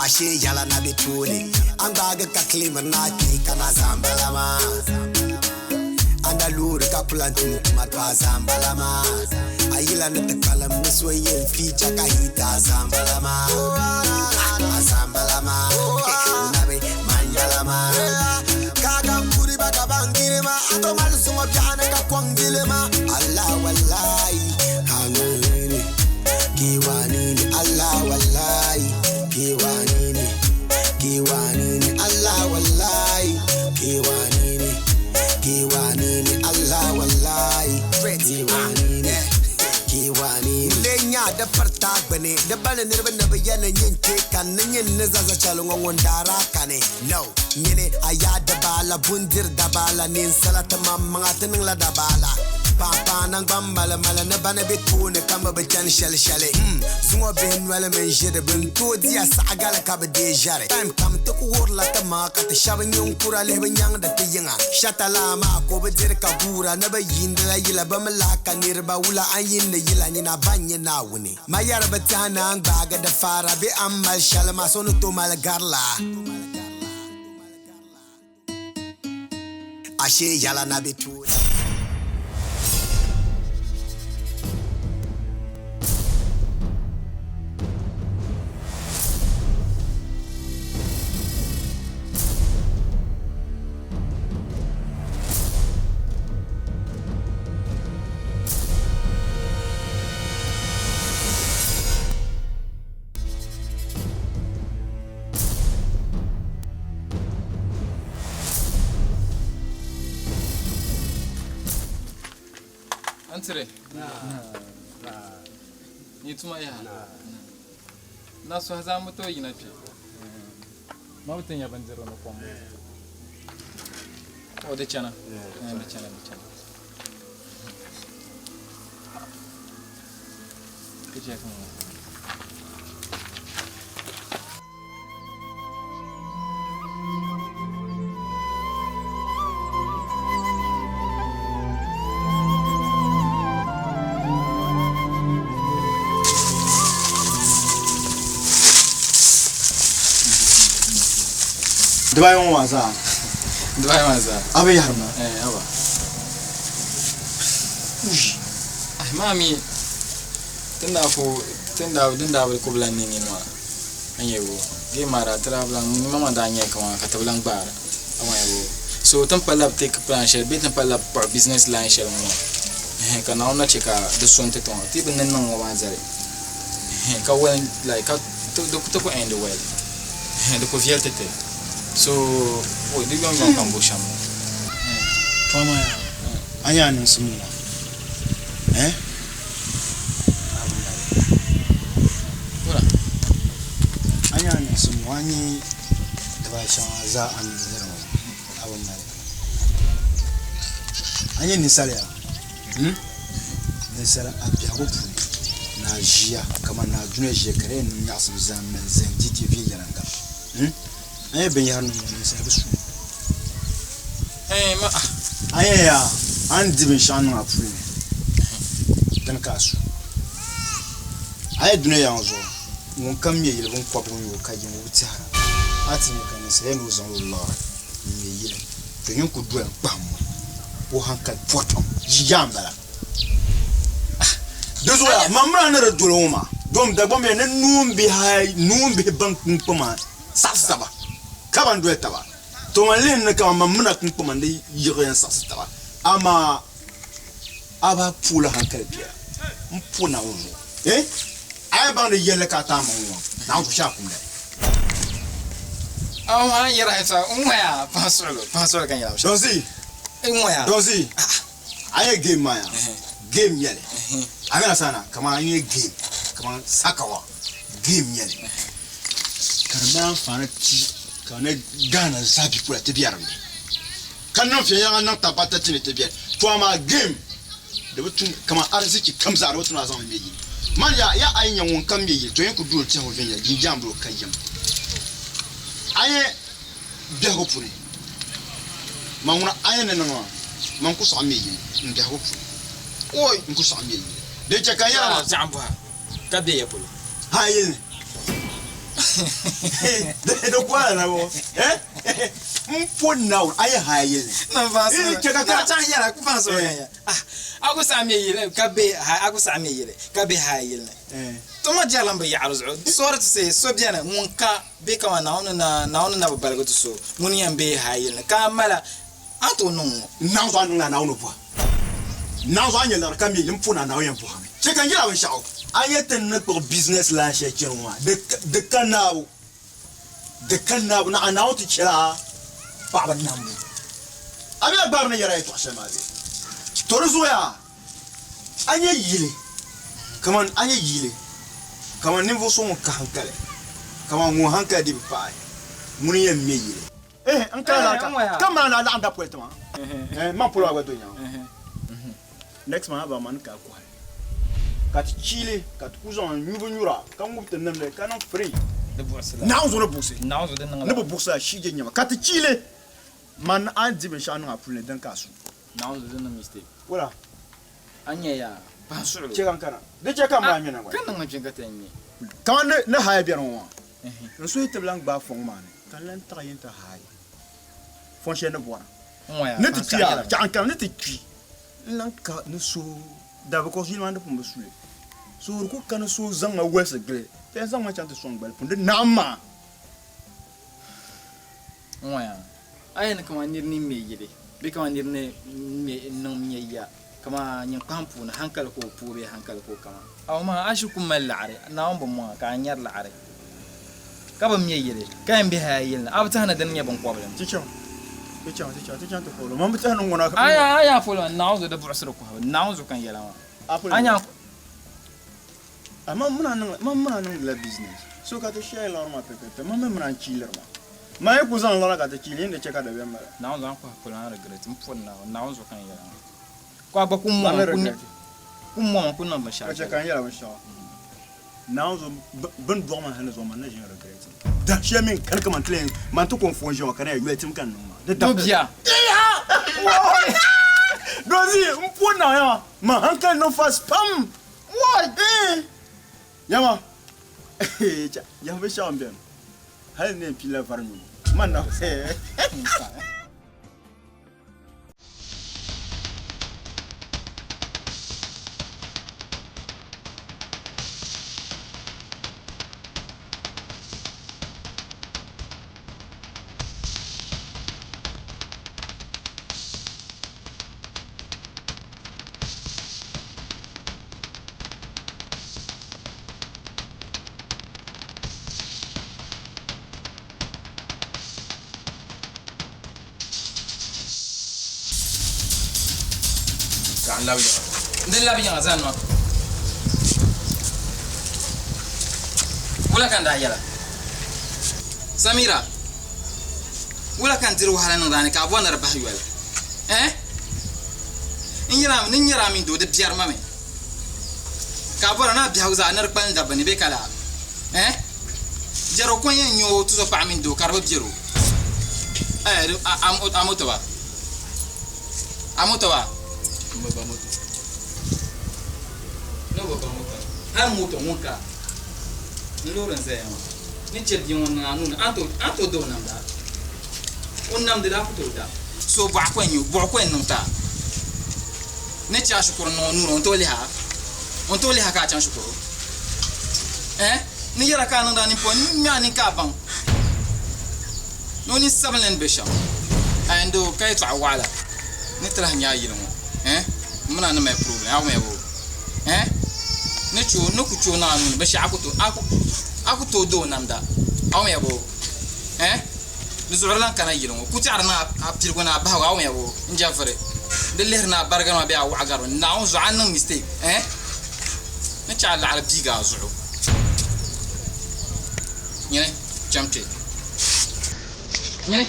Ashee yɛla na be tooni, a ni gbaagi ka claimiri ni a kpee ka na zaa m-bala maa. A na loori ka ku lan tum tuma to a zaa m-bala maa. A yila ni ti kpalim ni so yɛn feature ka hit a zaa m-bala maa. A zaa m-bala maa. Nabi man yɛla maa. Kagan kuri ba ka ban girima, a to mali zuŋɔ biɛɣuni ka kɔŋ jilima. Allah wallahi, hanuni, kiwanini. Allah wallahi, kiwanini, kiwanini. Allah wallahi, kiwanini, kiwanini. Allah wallahi, kiwanini, kiwanini. Le nya di piri taa gbuni, di bali niriba ni bi yɛli nyin kpe ka ni nyin ni zaza chɛli ŋɔ ŋun daara kani. No, nyini a yaa dabaala, bundiri dabaala, ninsala ti maŋmaŋa ti niŋla dabaala. Paapaa naŋgban malimali ni bani be tooni ka mi bi chani shɛli shɛli. Zuŋɔ bihi noli mini ʒiri bɛ ni tooi diya saɣigali ka bi deei ʒɛri. Time kam ti ku wuhirila ti maŋa ka ti shɛba ninkura lihi bi nyaŋdi ti yiŋa. Shɛta laa maa ka o bi diri ka guura ni bi yiindila yila bɛ mi lahi ka niriba wula a ni yiindi yila nyina ban nyɛ Naawuni. Ma yɛri bi tɛha ni a ni gbaagi di faara bee a ni mali shɛli maa so ni tooi mali gari la. Ashee yɛla na be tooni. Antire. Ni tuma ya. Na so za mu to yina kpe. Ma bi tin ya bindirigu ni kom. O di chana. Di chana, di chana. Dibayi ŋɔ maa zaa. Dibayi maa zaa. A bi yɛhiri ma. Eh, haba. Maa mi tin daa ku tin daa din daa bi ku bi lan ne nini maa n yɛ bo gee maa daa ti daa bi lan nima maa daa nyɛ kaman ka ti bi lan gbaara a wan yɛ bo so tin pa labi take plan shɛli bee tin pa labi kpuɣi business line shɛli ŋɔ maa ɛhɛn ka Naawuni na che ka di so n-ti ti ŋɔ ti bi ni niŋ ŋɔ maa zali ɛhɛn ka well like ka ti ku end well ɛhɛn di ku viɛli ti ti so di yomyom ka n bo shɛm ŋɔ. Tɔ amaa yaa a nya a niŋsim ŋɔ eh? A nya a niŋsim ŋɔ a ni dibaa shɛŋa zaa a ni yɛli ŋɔ a bi mali. A nya ninsala yaa hmm? Ninsala a biɛhigu puuni ni a ʒiya kamani ni a dunia ʒiya ka di yɛn niŋ nyaɣisim zaa mali zani didi viɛnyɛliŋga hmm? A nya binyɛhiri niŋ ŋɔ ninsala bi su li. A nya yaa a ni di binshɛɣu niŋ a puli ni dini ka a su. A nya dunia yaŋ zuɣu ŋunkam ŋme yili biŋkɔbigu n-nyɛ o ka yiŋ o bi tɛhira. A ti nya ka ninsala yɛn ni o zaŋla o liɣiri n-ŋme yili to nyin ku doli n-kpahim o o haŋkali pɔritam yaa m-bala. Di zuɣu yaa man mini a ni di doli ŋɔ maa dom Dagbamb ya ni noombihi ban kpuŋ kpama saɣisi taba ka ban doli taba. To man lihi ni kaman man mina kpunkpama ni yiɣiya n-saɣisi taba, amaa a bahi puui la hankali biɛla m-po Naawuni zuɣu. Eh! A yɛn baŋ di yɛlli ka a taai maŋ ŋɔ, Naawuni zuɣu shee a kumda. Amaa n yɛra yɛtɔɣa n ŋɔya paɣa suɣulo, paɣa suɣulo ka n yɛra binshɛɣu. Dɔzi! N ŋɔya. Dɔzi! A nyɛ game maa yaa? Game nyɛli. A mi asana kaman a nyɛ game kaman sakawa game nyɛli ka di mali anfaani ti ka ni Ghana zaa bipola ti be di ni ka niŋ viɛnyɛliŋga niŋ tabbata ti ni ti be to amaa game di bi tum kaman arzichi kam zaa di bi tum ni a zaŋ li me yili. Man yaa ya a yi nya ŋun kam me yili to yin ku duhi tɛhigu viɛnyɛla jinjambilo ka yim a nyɛ biɛhigu puuni man ŋuna a yɛn ni niŋ maa, man ku saɣim mi yili n biɛhigu puuni. Oi, n ku saɣim mi yili. Din chɛ ka n yɛra maa. Zaɣim buha ka be ya polo. Ha yili ni. Di ku a lala bɔ? M po Naawuni, a yi ha yili ni. Chɛ ka ka chaŋ yɛra, ku paŋ so Ah, a ku saɣim mi yili ka be ha, a ku saɣim mi yili ka be ha yili ni. To ma jɛrilim bi yaɣiri zuɣu. Sorry to say, so beni ŋun ka Bee kaman Naawuni na, Naawuni na bi baligi ti so ŋun yɛn be hali ni, ka a mali a, a ni tooi niŋ ŋ-ŋɔ. Naawuni zuɣu a niŋla Naawuni bɔha. Naawuni zuɣu a nya liɣiri ka mi li m-puhi ni a Naawuni yɛn bɔhimi. Chɛ ka n yɛl a binshɛɣu. A nya ti ni kpuɣi business line shɛli chani ŋɔ maa, di ka naabu. Di ka naabu. Naɣ Naawuni ti chɛla paɣiba nambu. A mi a gbaari ni yɛra yɛtɔɣ shɛli maa bee? Tɔ di zuɣu yaa. A nya yili kaman a nya yili kaman ninvuɣ so ŋun ka hankali, kaman ŋun hankali dii bi paai, ŋuni n-yɛn me yili. Ehe, n kana lala ka, ka maa na laɣim dapoli ti ma. Ehe, man polo maa gba do nyaŋ. Next man a baŋ ma ni ka a kɔhi ka ti chi li ka ti ku zaŋ nyubu nyura ka ŋubi ti nimdi ka niŋ free. Naawuni zuɣu ni buɣisi ni bi buɣisi a shii je nyama ka ti chi li man a ni di binshɛɣu niŋ a puli ni din ka a su. Naawuni zuɣu niŋ mistake. Wula? A nya yaa, pahi suɣulo. Chɛ ka n kana. Di chɛ ka m maa ŋme naŋgbani. Ka niŋ ma kpiŋ ka ti yɛn ŋme. Kaman ni haai beni ŋɔ maa, n suhi ti bi lan gbaai fɔŋ maa ni, ka n lan taɣi yi ni ti haai fɔn shɛli ni bɔra. Ni ti kpi yaa, chɛ ka n kana ni ti kpi n lan ka ni suhu da because yili maa ni pun bi su li. So di ku ka ni so zaŋ ma wolisi gili, ti yɛn zaŋ ma chaŋ ti sɔŋ gbali pun di naɣim maa. N-ŋɔya, a yɛn ni kaman nir ni me yili bee kaman nir ni me n-niŋ nya ya kaman nyiŋkpahim puuni haŋkali ka o pooi bee haŋkali ka o kama. Amaa a ʒi ku mali laɣiri, Naawuni bi mɔŋ a ka a nyari laɣiri, ka bi me yili, ka yɛn be hal a yili ni, a bi tɛhi ni dini nyɛ biŋkɔbili? Ti chaŋ, ti chaŋ, ti chaŋ, ti chaŋ ti kɔbili o. Man bi tɛhi ni ŋuna. A nya, a nya a polo maa, Naawuni zuɣu di buɣisiri kɔhibu, Naawuni zuɣu ka n yɛla maa. A nya a. A man mini a niŋ man mini a niŋdila business so ka ti share liɣiri maa pɛpɛpɛ man mi mini a n-chiiliri maa. Man yi ku zaŋ liɣiri ka ti chiili yin di che ka dabiɛm mali a. Naawuni zuɣu a ni kɔhi polo a ni regret m pɔri Naawuni Naawuni zuɣu ka n yɛla maa ka a gba ku Man ni regret. ku mɔŋ ku niŋ binshɛɣu Ka che ka n yɛla binshɛɣu Naawuni zuɣu bɛ ni dɔɣi ma hali ni zuɣu man na ʒin regret da shɛli mi n kani kaman ti lee man ti ko n foon ʒiya ŋɔ ka di nyɛla yoli tim ka n niŋ maa di Doo bia. Dozi m pɔri Naawuni yaa man hankali niŋ fast pam. Wai! Eeh! Yama! Eeh! Cha! Yaha binshɛɣu m-beni. Hali n ni yɛn pili la vari nyubu. Man na eeh! Ka n labi yiŋa. N di labi yiŋa zani ma. Wula ka n daa yɛla? Samira, wula ka n diri wahala niŋdi a ni ka a bɔri ni di bahi yoli? Eh? N yɛl a mi ni n nyari a mini doo di biɛri ma mi. Ka a bɔra ni a biɛhigu zaa ni di kpalim dabba ni bee ka laa? Eh? Jɛro ko n-yɛn nyɛ o tuzo paɣa mini doo ka di bi biɛri o. Eh, di, a, a, a moto ba? A moto ba? M bi ba moto. Ni o bi ba moto. Hali moto ŋun ka n loori n-zaya maa ni chɛ bia ŋɔ niŋ a nuu ni, a ni tooi da o namda? O namdi daa ku tooi da. So bɔɣu ko n-nyɛ o, bɔɣu ko n-niŋ ti a. Ni chɛ a shikuru niŋ o nuu ni, o ni tooi lihi a? O ni tooi lihi a ka a chaŋ shikuru? Eh? Ni yɛra ka a niŋdi a nini pɔi, n mi a nini ka a baŋ. Ni o nini sabinli ni be shɛm. A yɛn doo ka yɛtɔɣa waɣila ni ti lahi nya a yili ŋɔ eh M mini a ni mali problem a wumya boo eh Ni che o ni ku che o niŋ a nuu ni binshɛɣu a ku tooi a ku tooi do o namda a wumya boo eh Di zuɣuri lan kana yili ŋɔ ku tɛɣiri ni a piligu ni a bahigu a wumya boo N je vuri di lihiri ni a barigarima bee a waɣigarima ni Naawuni zuɣu a ni niŋ mistake eh Ni che a laɣiri biigi a zuɣu nyini cham kpe. Nyini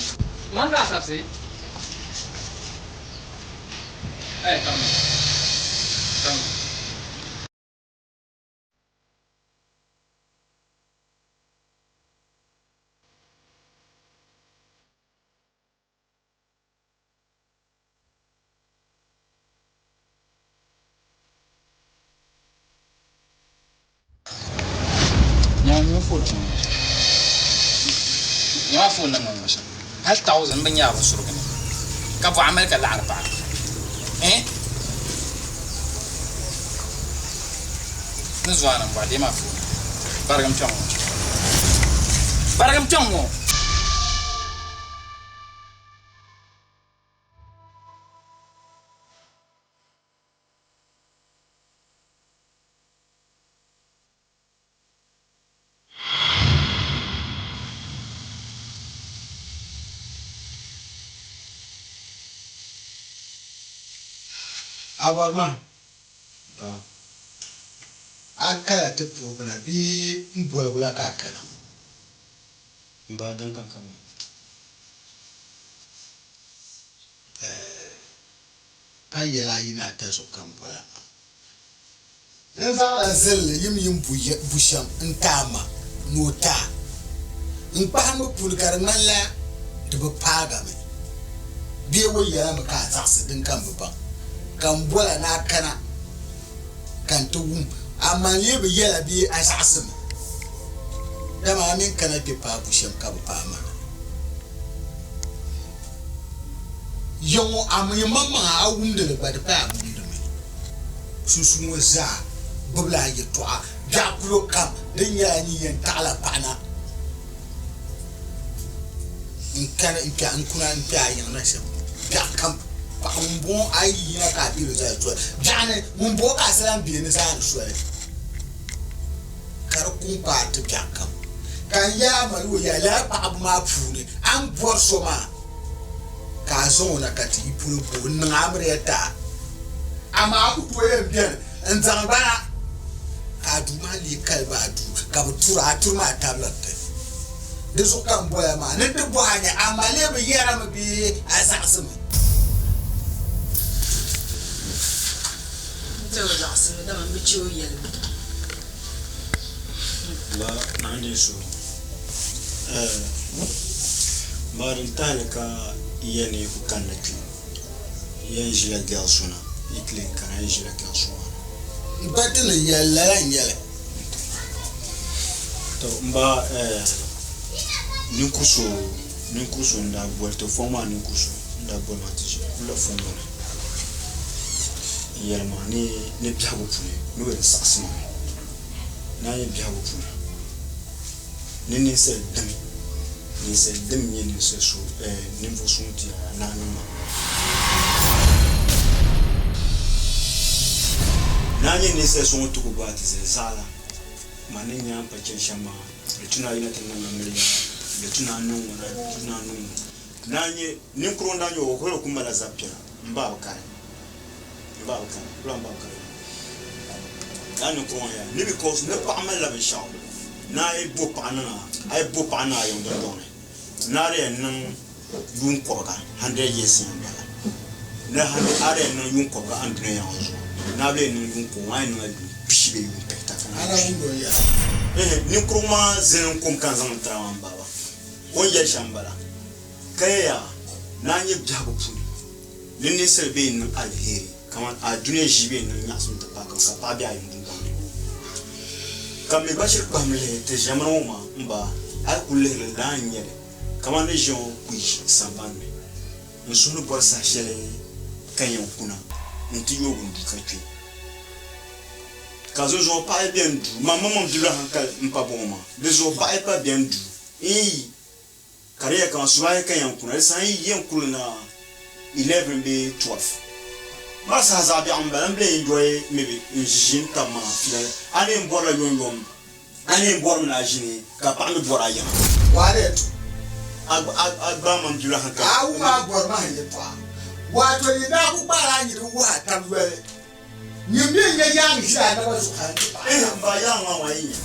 man ka a sabisi eh kamina kamina. Nyama foon ni niŋ shɛm hali tawuzin bi nyɛ a bi surigi ni ka bɔɣa mali ka laɣiri paɣa eh ni zuɣu ni bɔɣa deei maa foon barigim kpɛŋ ŋɔ barigim kpɛŋ ŋɔ. A bɔri ma a kala ti puhibu na bee m boligu la ka a kana? M ba din ka kama. Pa yɛla ayi ni ata zuɣu ka m boli a maa. N zaŋla zilinli yimyim bu shɛm n-ti a ma ni o ti a. N kpahimbu puuni ka di ŋmanila di bi paagami bee o yɛla mi ka a zaɣisi din ka m bi baŋ. Ka m bol a ni a kana ka n ti wum a ma n-lee bi yɛla bee a zaɣisi mi, dama a mini kana kpe paai bu shɛm ka bi paai ma na. Ya ŋɔ, a mi maŋmaŋa a wumdi li gba, di paya a bi wumdi mi. Sunsuun ŋɔ zaa gbibila a yɛtɔɣa biɛɣu kulo kam din nyɛla nyin yɛn taɣila paɣa na n-kani n-kpe n-kuna n-kpe a yiŋ na shɛm. Biɛɣu kam paɣa ŋun bɔŋɔ a yi yina ka a be di zali soli. Biɛɣu ni ŋun bɔŋɔ ka a salam be ni zaani soli ka di kuŋ paai ti biɛɣu kam. Ka n yaa mali o ya lala paɣaba maa puuni a ni bɔri so maa ka a zaŋ o na ka ti yi polo bo o n-niŋ amiliya ti a. Amaa a ku tooi yɛn beni n-zaŋ ba na ka a duu maa leei kali ba a duu ka bɛ tur a, a turi maa tabiliri ti. Di zuɣu ka m boli a maa ni n ti bɔhi a nya a ma lee bi yɛrimi bee a zaɣisimi? N ti o zaɣisimi dama m bi chɛ o yɛligu. Ba naa ni so ba din tahili ka ya ni ku kanna kpe ya n ʒila girls so na Italy n kana n ʒila girls so maa na. M pa ti ni yɛli lala n-nyɛli. To m ba ninkuri so ninkuri so n daa boli ti fɔŋ maa ninkuri so n daa boli ma ti ʒi kuli la fɔŋ ŋɔ ni n yɛli ma ni ni biɛhigu puuni ni o yɛn saɣisi ma mi ni a nyɛ biɛhigu puuni ni ninsal dim ninsal dim nyɛ ninsal so ninvuɣ so ŋun ti a naa niŋ ma ni a nyɛ ninsal so ŋun ti ku gbaai ti zali zaɣila ma ni nya m pa chani shɛm maa di tu ni a yina ti niŋ amiliya di tu ni a niŋ ŋɔ di tu ni a niŋ ŋɔ ni a nyɛ ninkurigu n-daa nyɛ o hali o ku malila zab piɛla m-ba bi kari m-ba bi kari kula m-ba bi kari lala ninkurigu ŋɔ yaa ni because ni paɣa malila binshɛɣu ni a yi bo paɣa niŋ a a yi bo paɣa niŋ a yiŋ dundɔŋ ni ni a di yɛn niŋ yuun kɔbiga hundred years yɛn bala ni a di yɛn niŋ yuun kɔbiga andunia yaŋɔ zuɣu ni a bi yɛn niŋ yuun kɔbiga a yɛn niŋla yuun pishi bee yuun pihita ka naan kpi. Ehe ninkurigu maa zini n-kum ka n zaŋ tira maa m-baaba o ni yɛli shɛm m-bala ka ya yaa ni a nyɛ biɛhigu puuni ni ninsal bee n-niŋ aliheri kaman a dunia ʒii bee n-niŋ nyaɣisim ti paai kam ka paɣa be a yiŋ dundɔŋ ni. Ka m mi gba shiri kpahim lihi ti ʒiɛmani ŋɔ maa m-ba a yi kul lihiri li daa n-nyɛ li kaman ni ʒiɛŋ ku yi samban ni. N suhu ni bɔri saha shɛli ka yɛn kuna nti yooi n duu ka kpe. Ka zuŋzuŋɔ paɣa yi beni duu, man maŋmaŋ bibila haŋkali m-pa bɔŋɔ maa, di zuɣu paɣa yi pa beni duu n yi. Ka di yɛli kaman subahi ka yɛn kuna, di saha n yi yɛn kuli na 11 bee 12 maa saha zaɣ biɛɣu m-bala, m bi lee enjoy maybe n ʒi ʒi n tab maa fiila. A ni yɛn bɔrila yomyom, a ni yɛn bɔrimi ni a ʒini ka paɣa mi bɔri a yiŋa. Wahala ya tu. A a gbaai ma m bibila hankali. A wum a bɔri ma yɛltɔɣa. Waato yi daa ku kpaari a niriba wuhi a tab yoli. Nyin mi n-nyɛ yaaŋa ʒili a naba zuɣu hal nti paai Ehe, m ba yaaŋa maa maa yi nya.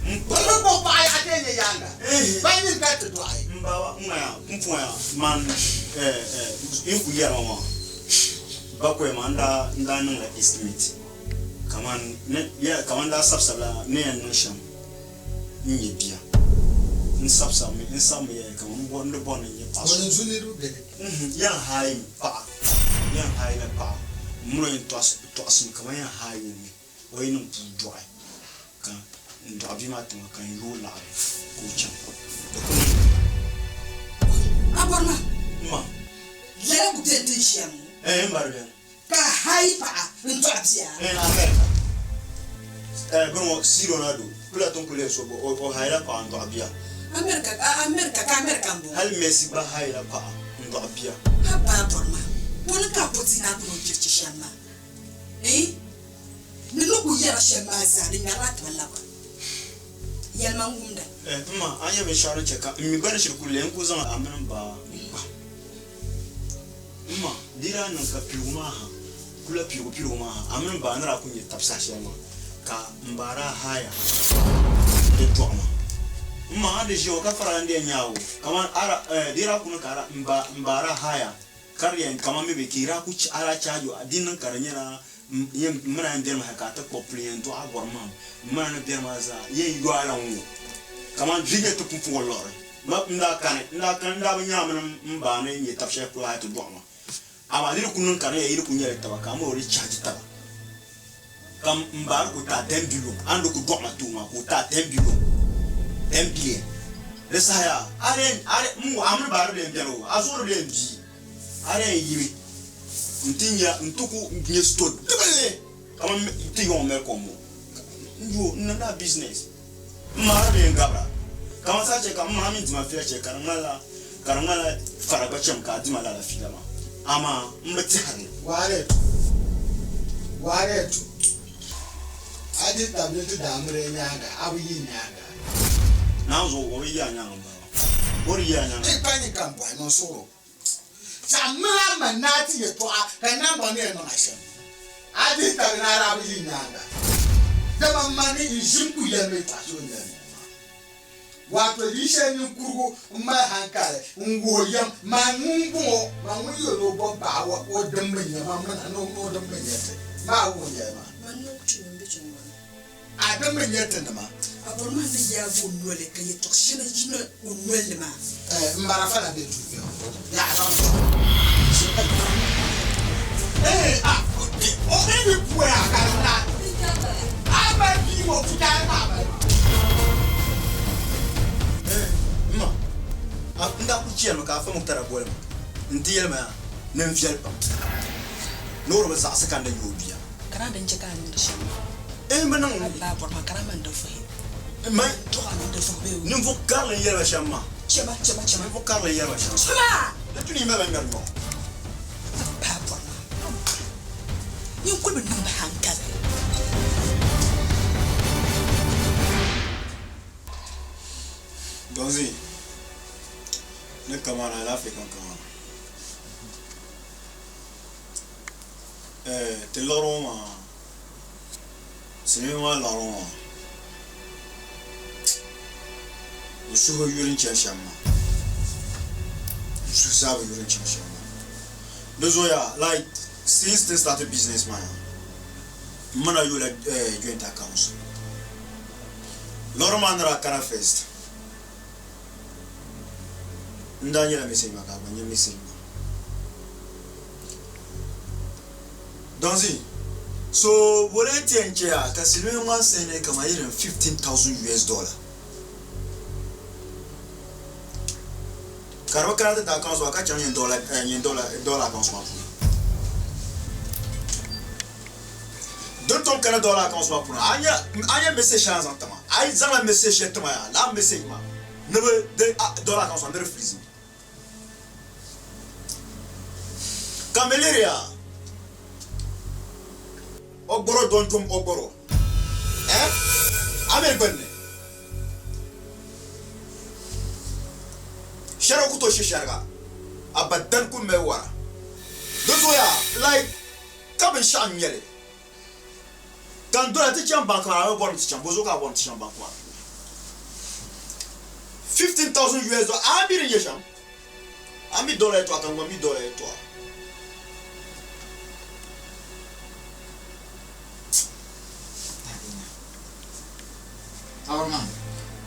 M pa. Bɛ kpuɣi paɣa yaɣa ti nyɛ yaaŋa. Ehe. Ba nyin ka ti dɔɣi. M ba ŋ-ŋmaya, pumpɔŋ ya, man, eh, eh, n ku yɛri ma maa, bakɔi maa n daa, n daa niŋla estimate kaman ni, ya, kaman n daa sabisabila ni yɛn niŋ shɛm n-nyɛ bia. N sabisabimi, n sabimi yɛli kaman m bɔri, n di bɔri ni n nyɛ paɣa so. Wala n-zu niriba beni. Nhim, yɛn haai m paɣa. Yɛn haai la paɣa m-mini o yɛn tɔɣisimi kaman yɛn haai o mi o yi niŋ puu dɔɣi ka n dɔɣi bia maa tiŋa ka n yooi laɣiri ka o chaŋ. Di ku niŋ lala. A bɔri ma? M ma. Lala ku beni ti ni ʒiya ŋɔ? Ɛɛh, m ba di beni. Ka a haai paɣa n-dɔɣi bia? Ɛɛh, America. Ɛɛh, bini ŋɔ C. Ronaldo kula ti ni ku lihi so o haai la paɣa n-dɔɣi bia. America, America, ka America m-bɔŋɔ. Hali Messi gba haai la paɣa n-dɔɣi bia. Haba a bɔri ma, pɔni ka a po ti naai kuli o chirichi shɛm maa? Ɛɛh, ni ni kuli yɛra shɛm maa zaa di ŋmɛrila tiba laba. Yɛlima n wumda. Ɛɛh, m ma, a nya binshɛɣu din chɛ ka m mi gba ni shiri kuli lee n ku zaŋ a mini m ba n-kpa. M ma, di daa niŋ ka piligu maa ha, kula piligu piligu maa ha, a mini m ba ni daa kuli nyɛ tab saha shɛli maa, ka m ba daa haaya n-di dɔɣi ma. M ma, a ni di ʒiya ŋɔ ka fara n-di yɛn nya a o, kaman a daa, eh, di daa kuli niŋ ka a daa, m ba, m ba daa haaya ka di yɛn, kaman mi bɛ ka yi daa kuli a daa chaaji o, di niŋ ka di nyɛla m, yɛn, m mini a yɛn beni mi hali ka a ti kpuɣi puli yɛn dɔɣi a bɔri mahim, m mini a ni beni maa zaa yɛn yo a la ŋ-ŋɔ, kaman di nyɛ ti pumpɔŋɔ liɣiri. Ma, n daa kani, n daa kani, n daa bi nya a mini m ba ni nyɛ tab shɛli polo hal ti dɔɣi ma. Amaa di ni kul niŋ ka di nyɛla yi ni kul nyɛla taba, ka a min o di chaji taba. Ka m ba ni kul ti a ten billion, a ni di kul dɔɣi ma ti o maa, ka o ti a ten billion, ten billion. Di saha yaa, a di yɛn, a di, m a mini ba di bi lee beni o, a zuɣu di bi lee bii, a di yɛn yimi nti nya, nti ku nya sto dibinli kaman ti yɔŋ Melcom ŋɔ. N yo, n niŋdi a business. M ma di bee n-gabira, kaman saha chɛ ka m ma mini dima fiila chɛ ka di ŋmanila ka di ŋmanila fara gba chɛmi ka a dima lala fiila maa, amaa m bi tɛhiri li. Wahala tu, wahala tu, a di tabili ti daamiri nyaaŋa, a bi yi nyaaŋa. Naawuni zuɣu o bi yi a nyaaŋa m-bala, o di yi a nyaaŋa. Ti kpa nyin ka m bɔhi niŋ suɣuro. Zaŋmila a ma ni a ti yɛtɔɣa ka naŋgbaŋ ni yɛn niŋ a shɛm. A dihi tabi ni a daa bi yi nyaaŋa, dama m ma ni n ʒim ku yɛlimi yɛtɔɣa shɛli o ni yɛli ŋɔ maa. Waato yi shɛli ninkurigu m-mali haŋkali n-wuhi yɛm, man ŋun m-bɔŋɔ, man ŋun yɛl ni o bɔbi baɣa o dim bi nya ma mina ni o dim bi nya ti maa wuhi yɛli maa. Man ni o kpimi m-be kpe ŋɔ ni. A din bi nya ti nima. A bɔri maa ni yaagi o noli ka yɛtɔɣ shɛli yina o nol ni maa. M marafa na be duu kpe ŋɔ. Yaa a zaŋ sɔŋ. Ehe a o mi bi puhi a ka di na. A mali bia ŋɔ putaai ka a mali maa. Eh, m ma, a n daa kuli chɛrimi ka Afa Muktara boli ma nti yɛli ma ni n viɛli pam ni o di bi zaɣisi ka n di nya o bia. Ka daa din chɛ ka a niŋdi shɛm maa. N bi niŋ. A baa bɔri ma ka daa man di vuhi. Man. Dɔɣi a mini di vuhi bee o. Ninvuɣ karili n-yɛli ba shɛm maa. Chɛ ma, chɛ ma, chɛ ma. Ninvuɣ karili n-yɛli ba shɛm. Chɛ ma! Di tu ni yi mali ba ŋmɛri nyɔɣu. A baa bɔri ma. Nyin kul bi niŋdi haŋkali. Donzi, ni kamani alaafee kankaŋa. Ti liɣiri ŋɔ maa silimiinsi maa liɣiri ŋɔ maa n suhu yuri n chani shɛm maa n suhu zaa bi yuri n chani shɛm maa di zuɣu yaa like since ti start business maa yaa m ma na yoola joint account liɣiri maa ni daa kana first n daa nyɛla message maa ka a gba nyɛ message maa. Donzi, So boli n-ti yɛn chɛ ya ka silimiingi maa send kaman irin 15,000 US dollar ka di bi kana ti ti accounts maa ka chaŋ nyin dollar eh, nyin dollar dollar accounts maa puuni. Din tom kana dollar accounts maa puuni a nya a nya message shɛli a ni zaŋ ti ma a yi zaŋla message shɛli ti ma yaa lala message maa. Ni bi di dollar account ni di freeze mi. Ka malaria ogboro don dom ogboro eh amir gbunni shɛriga ku tooi she shɛriga abadan ku mali wara di zuɣuya like ka binshɛɣu n nyɛli ka n dola ti chaŋ bank maa a mi bɔrimi ti chaŋ bozuɣu ka a bɔrimi ti chaŋ bank maa 15000 US dollar a mi di nyɛ shɛm a mi dollar yɛltɔɣa ka n gba mi dollar yɛltɔɣa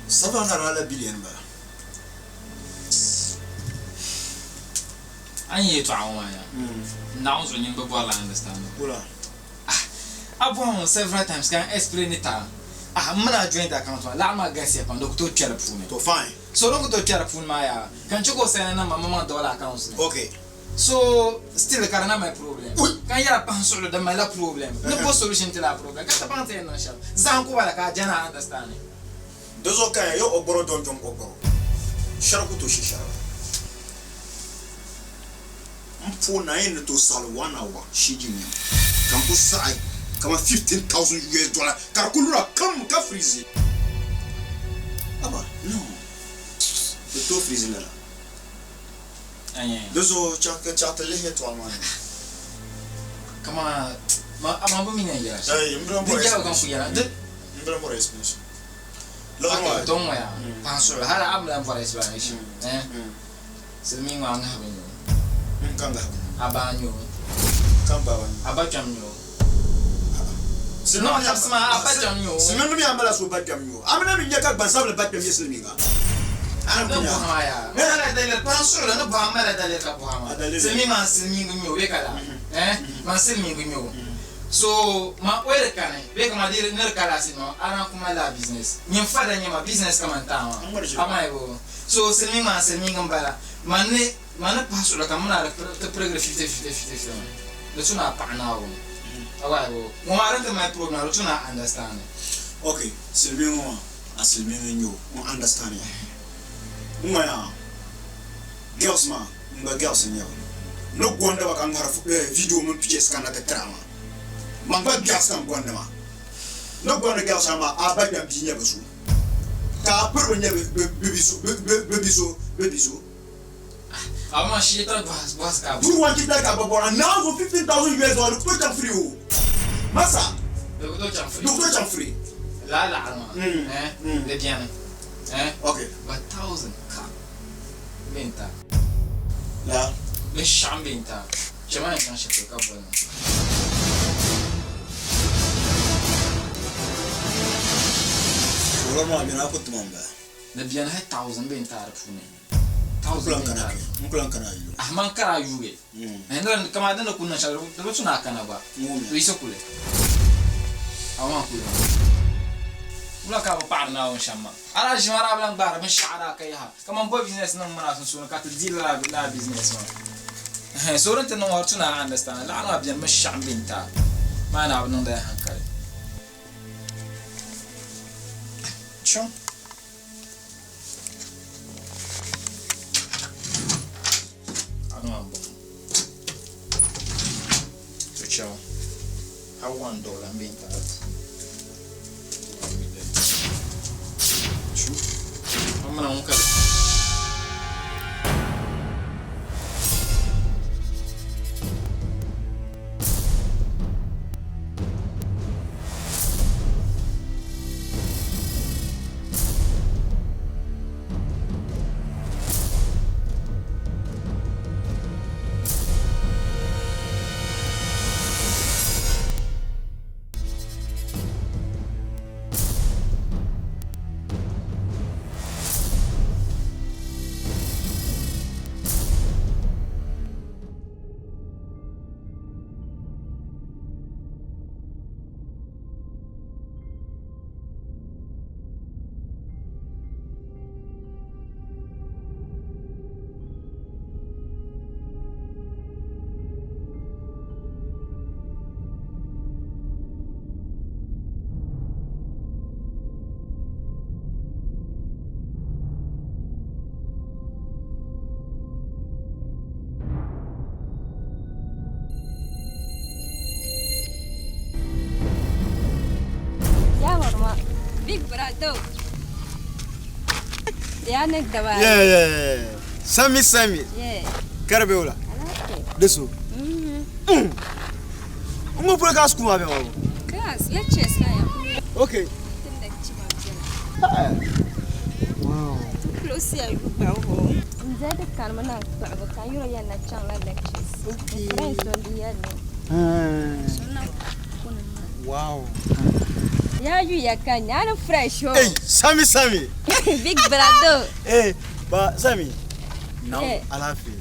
700 la billion bala. A ni yɛltɔɣa ŋɔ maa ya, Naawuni zuɣu nyini bi bɔrila understanding. Wula? Ah, a bɔhi ŋɔ several times ka n explain ni ta ah, m mini a joint account maa laɣim maa galisiya pam di ku tooi kpɛri puuni. To fine. So di ku tooi kpɛri puuni maa yaa, ka n chɛ ka o send niŋ ma maŋmaŋ dollar account ni. Okay. So still ka di na mali problem. Ka n yɛra pahi n suɣili di malila problem. Ni bo solution ti laa problem ka ti baŋ ti yɛn niŋ shɛm. Zahim ku bala ka a jana understand. Di zuɣu ka ya o gbɔrɔ dɔndɔm o gbɔrɔ shɛri ku tooi she shɛriga. M po na yɛn ni tooi saɣili one hour shee jinyam ka n ku saɣi kaman 15,000 US dollar ka di ku lura kam ka freeze. Aba no di tooi freeze lala. Di zuɣu chaɣ ti lihi yɛtɔɣa maa ni. Kaman ma bi mi ni yɛn yɛra shɛm. Di jɛrigu ka n ku yɛra. M bi lan bɔri explanation. Ok, don ŋɔ yaa, pahi suɣili hali a bi lan bɔri explanation. Eh? Silimiin ŋɔ a ŋahibu n-nyɛ o. N ka ŋahibu. A baa n-nyɛ o. Ka m baa n-nyɛ o. A ba kpɛm n-nyɛ o. No, tabisi maa, a ba kpɛm n-nyɛ o. Silimiin mi a mala so ba kpɛm n-nyɛ o. A mi na mi nya ka gbansabili ba kpɛm nyɛ silimiinga. A ni bɔhi maa yaa, n malila daliri, pahi suɣili ni bɔhi, n malila daliri ka bɔhi maa. Silimiin maa n silimiingi n-nyɛ o bee ka laa? Eh? Man silimiingi n-nyɛ o. So man o di kani bee kaman di ni di ka laasi nɔ a naan ku mali laa business. Nyin fada n-nyɛ ma business kaman taa maa. A baŋ boo? So silimiingi maa n silimiingi m-bala. Man ni man ni pahi suɣili ka m mini a di ti pirigiri fifty fifty fifty fifty maa di tu ni a paɣi Naawuni. A baŋ boo? Ŋɔ maa din ti mali problem maa di tu ni a understand. Ok, silimiingi ŋɔ maa a silimiingi n-nyɛ o, n understand ya. N ŋɔ yaa girls maa n gba girls n-nyɛ ba. Ni gondi ba ka ŋmahiri video mini pictures kanna ti tiri a maa. Man gba girls ka n gondi maa. Ni gondi girls maa a ba kpɛm bia nyɛ bi so ka a piri bi nyɛ bi bi so bi bi so. A ma shi yɛtɔɣa bɔhisi ka a Duri one chitali ka a gba bɔra now zo 15,000 US dollar di ku tooi chaŋ free o. Masa. Di ku tooi chaŋ free. Di ku tooi chaŋ free. Lala laɣiri maa eh di beni eh Okay. But thousand ka bɛ n ta. La. Binshɛɣu m-be n-ta chɛ ma ni chaŋ shɛli polo ka boli ma. Lɔri maa beni a ku ti ma m-bala. Di beni hali thousand bɛ n-ta di puuni. Thousand bɛ n-ta di puuni. N ku lan kana a yuui. Ah man kari a yuugi. N kamani di ni kuli niŋ shɛli di bi tu ni a kana gba. To yiɣisi kuli. A maa kuli maa. Wula ka a bi paɣiri Naawuni shɛm maa? A daa ʒimi a daa bi lan gbaari binshɛɣu daa ka yaha. Kaman bo business niŋ mini a sunsuuni ka ti di lala lala business maa. Ɛhɛn so din ti niŋ ŋɔ di tu ni a understand laɣiri maa beni binshɛɣu m-be n-ti a maa ni a bi niŋdi a hankali. Chaŋ. A maa m-bɔŋɔ. To chaŋ. A $1 m-be n-ti a puuni. Amina ŋun ka brado. Ya ni daba. Yeah, yeah, yeah. Sami, Sami. Yeah. Kari be wula. Alaafee. Di so. N ŋɔ polo ka school maa be maa? Class, lectures ka ya. Okay. Tin lecture maa beni. Wow. Ti close ya yu gbaŋ ho. N diɛ di kanimi na n kpuɣibu ka n yuri yɛn na chaŋla lectures. Okay. Friends so di yɛli ni. So na kuni maa. Wow. Ya yu ya ka nya ni fresh ho. Hey, Sami, Sami. Big brado. Hey, ba Sami. Now, Yeah. alaafee.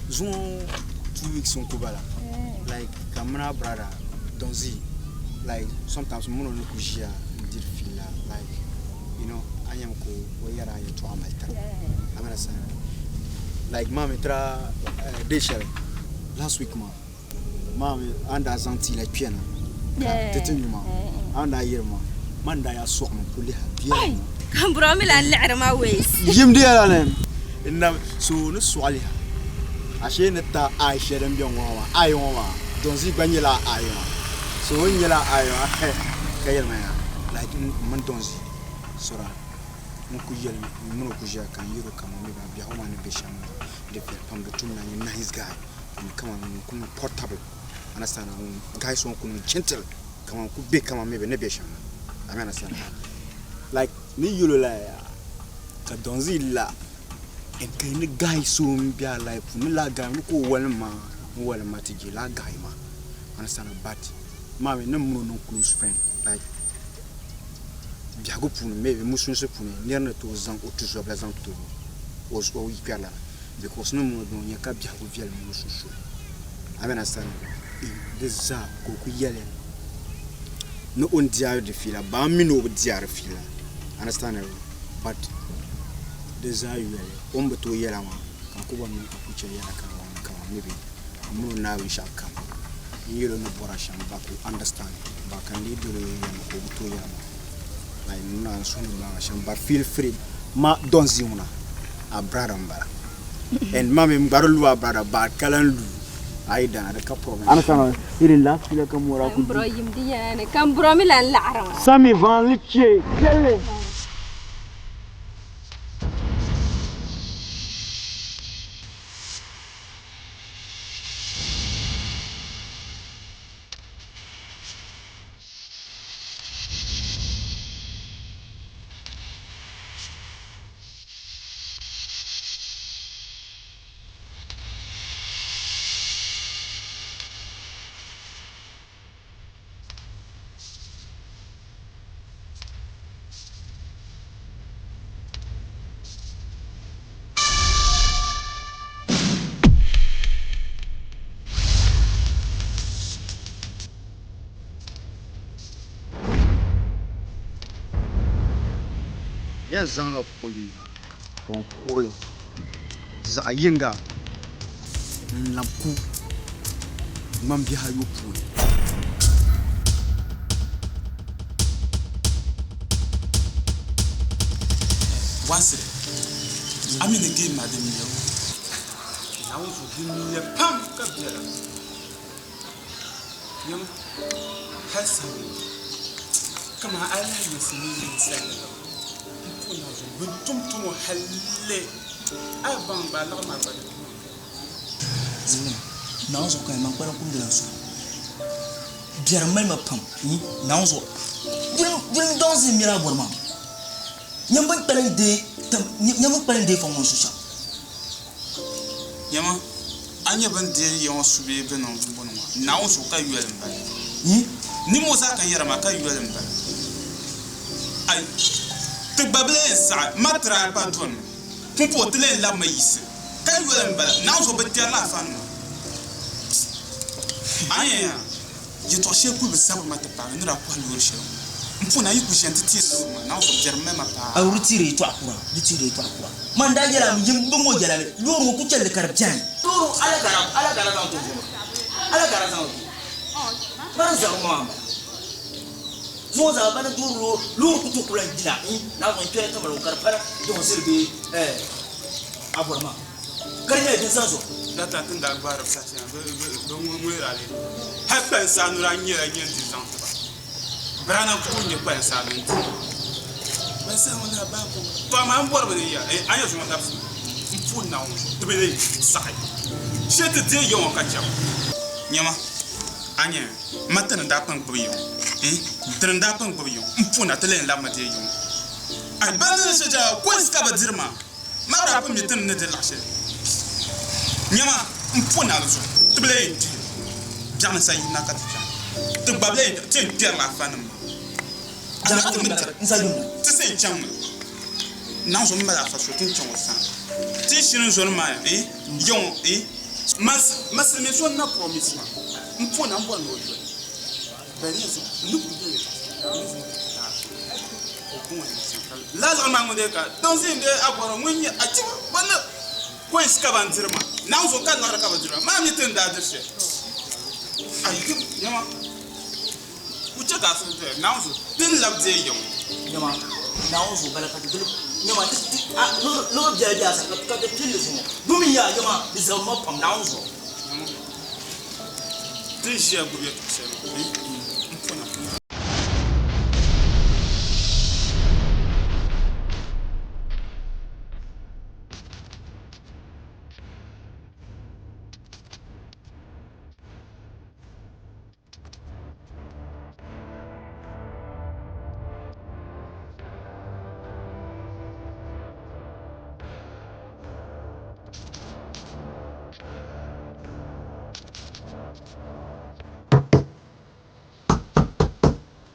Zuŋɔ 2 weeks n ku bala. Like, ka muna brother Donzi. Like, sometimes muna ni ku ʒiya n diri fiila. Like, you know, a nyami ka o yɛra a yɛltɔɣa mali tari. I understand. Like, maa mi tira day shɛli last week maa. Maa mi an daa zaŋ tii la kpɛna. Yeah. Ti ti nyu maa. An daa yiri maa. Man daa yaa sɔɣimi ku lihi bia Ai, kan bro mi lan liɣiri ma ways. Yim di yɛla ni. N na so ni sɔɣi liha. Ashe ni ta ai shɛli din bɛ ŋɔ maa. Ai ŋɔ maa. Donzi gba nyɛla ai maa. So o nyɛla ai maa. Ka yɛli ma ya. Like, n mini Donzi sora. N ku yɛli n mini o ku ʒiya ka n yɛri o kaman mi ba biɛhigu maa ni be shɛm maa. Di viɛli pam di tum na nyɛ nice guy. And kaman ŋun ku niŋ portable. Understand? Ŋun guy so ku niŋ gentle. Kaman ku be kaman maybe ni be shɛm maa. I understand? Like, ni yɛlo la ya. Ka Donzi la. And ka ni guy so n be a life puuni. Ni laa guy ni ka o walim ma, n walim ma ti je laa guy maa. Understand? But maa mi ni mini o niŋ close friend. Like, biɛhigu puuni maybe musulinsi puuni nira ni tooi zaŋ o tuzɔbila zaŋ ti o o yikpɛrila because ni mini o doo nyɛ ka biɛhigu viɛli mini o sunsuuni. I understand? Di zaa ka o ku yɛli ni o ni diari di fiila ba n mi ni o bi diari fiila. Understand? But di zaa yoli o ni bi tooi yɛla maa ka n ku gba niŋ ka ku chɛ yɛla ka kaman maybe n mini o naai binshɛɣu kam n yɛl o ni bɔra shɛm ba ka o understand ba ka n lee doli o yɛli ka o bi tooi yɛla maa. Like n na n suhu ni gbaai ma shɛm but feel free ma Donzi ŋuna a brother n bala and ma mi n gba di lu a brother but ka lan lu a yi dana di ka problem. Understand? Irin last feel ka mɔra ku Kan bro yim di yɛla ni kan bro mi lan laɣiri maa. Sami van li che kele. Yɛn zaŋla poli n-kuɣi zaɣ yiŋga n-labi ku ŋmambihi ayo puuni. Wansiri, a mi ni game maa di miya o. Naawuni zuɣu di miya pam ka biɛla. Nyam, hal saha ŋɔ kaman a lahi yiɣisi ni ninsal la m-puhi Naawuni zuɣu bɛ tum tuma halli a yi baŋ ba liɣiri maa gba di tuma. Zuŋɔ Naawuni zuɣu ka man kpalim kumdila n suhu. Biɛrim mali ma pam Naawuni zuɣu. Yuli m daŋ zim miri a bɔri maa. Nyam bɛ ni kpalim deei tam, nyam bɛ ni kpalim deei fɔŋ ŋɔ n su shɛm. Nyama, a nya bɛ ni deei ya ŋɔ su bee bɛ niŋ bɔni ŋɔ, Naawuni zuɣu ka yoli m-bala. Nimmoo zaa ka n yɛra maa ka yoli m-bala. Ai, ti gba bi lee saɣi ma tiri a gba dɔnimi. Pumpɔŋɔ ti lee labimi yiɣisi ka yoli m-bala. Naawuni zuɣu bɛ kpɛrila afanima. A ni yɛn yaa, yɛtɔɣ shɛli kul bi sabiri ma ti paagi ni daa kɔhi loori shɛli ŋɔ. M puuni a yi ku ʒiya nti teeri loori maa, Naawuni zuɣu biɛrim mali ma paai. A di teeri yɛtɔɣ kura, di teeri yɛtɔɣ kura. Man daa yɛla m yim bɛ ŋɔ yɛla ni loori ŋɔ ku chɛli li ka di beni. Loori ŋɔ ala ka ala ka di zaŋ ti zuɣu maa, ala ka di zaŋ ti ba di zaŋ maa m-bala. Zuŋɔ zaa ba ni duhiri loori, loori ku tooi ku lan jina Naawuni n kpɛri kamali ŋɔ ka di pala dɔŋsiri bee a bɔri maa ka di nyɛla din zaŋ zuɣu. Data ti ni daa gbaari bi saha shɛŋa bɛ ŋmɛri a lee hali kpalim saa nura nyɛla nyɛ n-di zaŋ ti ba. Barana ku tooi nyɛ kpalim saa mini di. Ban saha ŋɔ lahi bahi kom. To amaa m bɔri bi ni ya, a nya zuŋɔ dabisili m puhi Naawuni zuɣu ti bi lee saɣi shee ti deei ya ŋɔ ka chaŋ. Nyama, a nya ma ti ni daa pun gbubi ya ŋɔ, dini n daa pun gbubi ya ŋɔ, m puhi na ti lee n-labi ma deei ya ŋɔ. Ai, ban ni ni shee jaya coins ka bɛ diri maa, maa daa pun mi ti ni ni di laɣ shɛli. Nyama, m puhi na di zuɣu ti bi lee yɛn dihi li. Biɛɣuni sa yirina ka ti chaŋ. Ti gba bi lee yɛn ti yɛn kpɛrila afanim maa. Ti sa yɛn chaŋmi. Naawuni zuɣu m mali afa so ti ni chaŋ o sani. Ti yi shiri n-zoni maa ya, eh, ya ŋɔ, eh. Ma silimiin so n-na promise ma, m puhi na m bɔri ni o yoli. Bari ya zuɣu, n ni kuli yɛli yɛltɔɣa shɛli, n ni zaŋ ti taai o buŋa ni chaŋ ka lala liɣiri maa ŋun dee ka tiŋ zinda a bɔri ŋun nyɛ a chibi bɛ ni coins ka ban diri maa. Naawuni zuɣu ka liɣiri ka bɛ diri maa. Maa mi ti ni daa diri shɛli. Ayi, nyama. Ku chɛ ka a suhu doya, Naawuni zuɣu, ti ni lab deei ya ŋɔ. Nyama, Naawuni zuɣu bala ka ti gili nyama, ti, ti, a, liɣiri, liɣiri biɛla be a sani ka, ka ti pili li zuŋɔ. Domin yaa, nyama, di zabiri ma pam, Naawuni zuɣu. Nyama, ti ni ʒiya gbibi yɛtɔɣ shɛli maa, m pona.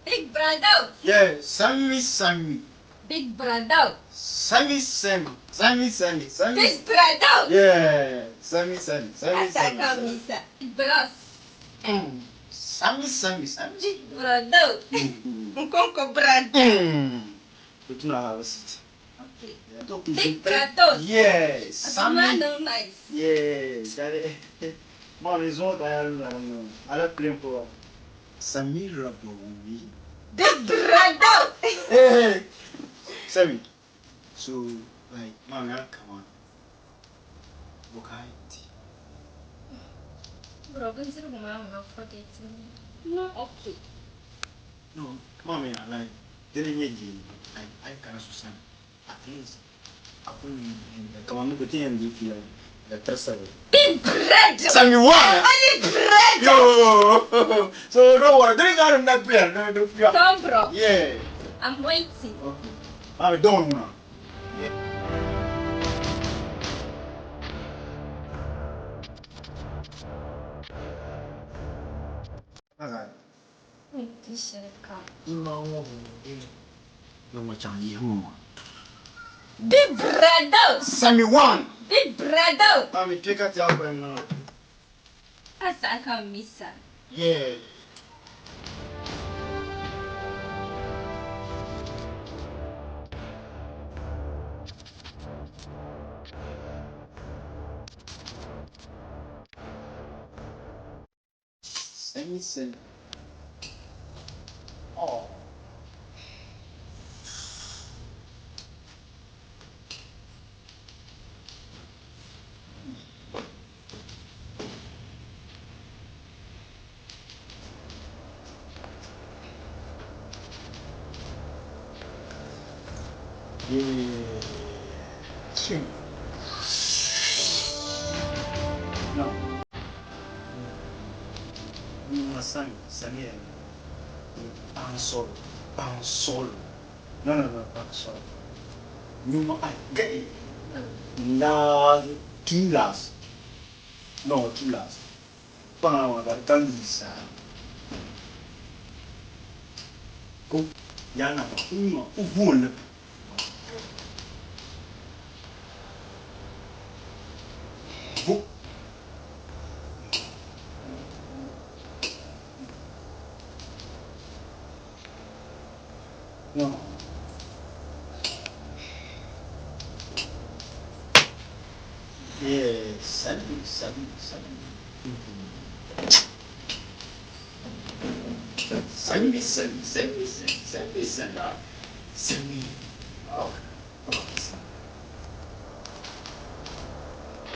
Big brother. Yeah, Sammy, Sammy. Big brother. Sammy, Sammy. Sammy, Sammy, Sammy. Big brother. Yeah, Sammy, Sammy, Sammy, Sammy. Ataka misa. Bros. Sammy, Sammy, Sammy. Big brother. Nkonko brother. But you know how it. Okay. Big brother. Yeah, Sammy. No nice. Yeah, daddy. Mom is on I I don't claim for Samira Bowie. Big brother. Hey, Sammy. So, like, mom, come on. Okay. Bro, bindirigu maa ŋuna forget me. No, okay. No, mommy, I like. Didn't you I can't Susan. At least I couldn't come on with him if you the Big bread. Sammy what? Only bread. Yo. So don't worry. Drink out of that beer. No, no, no. Come, bro. Yeah. I'm waiting. Okay. Mommy, don't now. Yeah. Okay. Big brother. Sammy one. Big brother. Mommy, take out your now. Asaka misa. Yeah. Sammy, Sammy. Oh. Yeah. Two. No. Sammy, Sammy. Pan solo. Pan solo. No, no, no, pan solo. Nyuma I get it. Na two last. No, two last. Pan wa ba tan lisa. Ko yana ba uma ubu le. Bu. No. Yeah, Sammy, Sammy, Sammy. Sammy, Sammy, Sammy, Sammy, Sammy, Sammy. Sammy. Oh, oh, Sammy.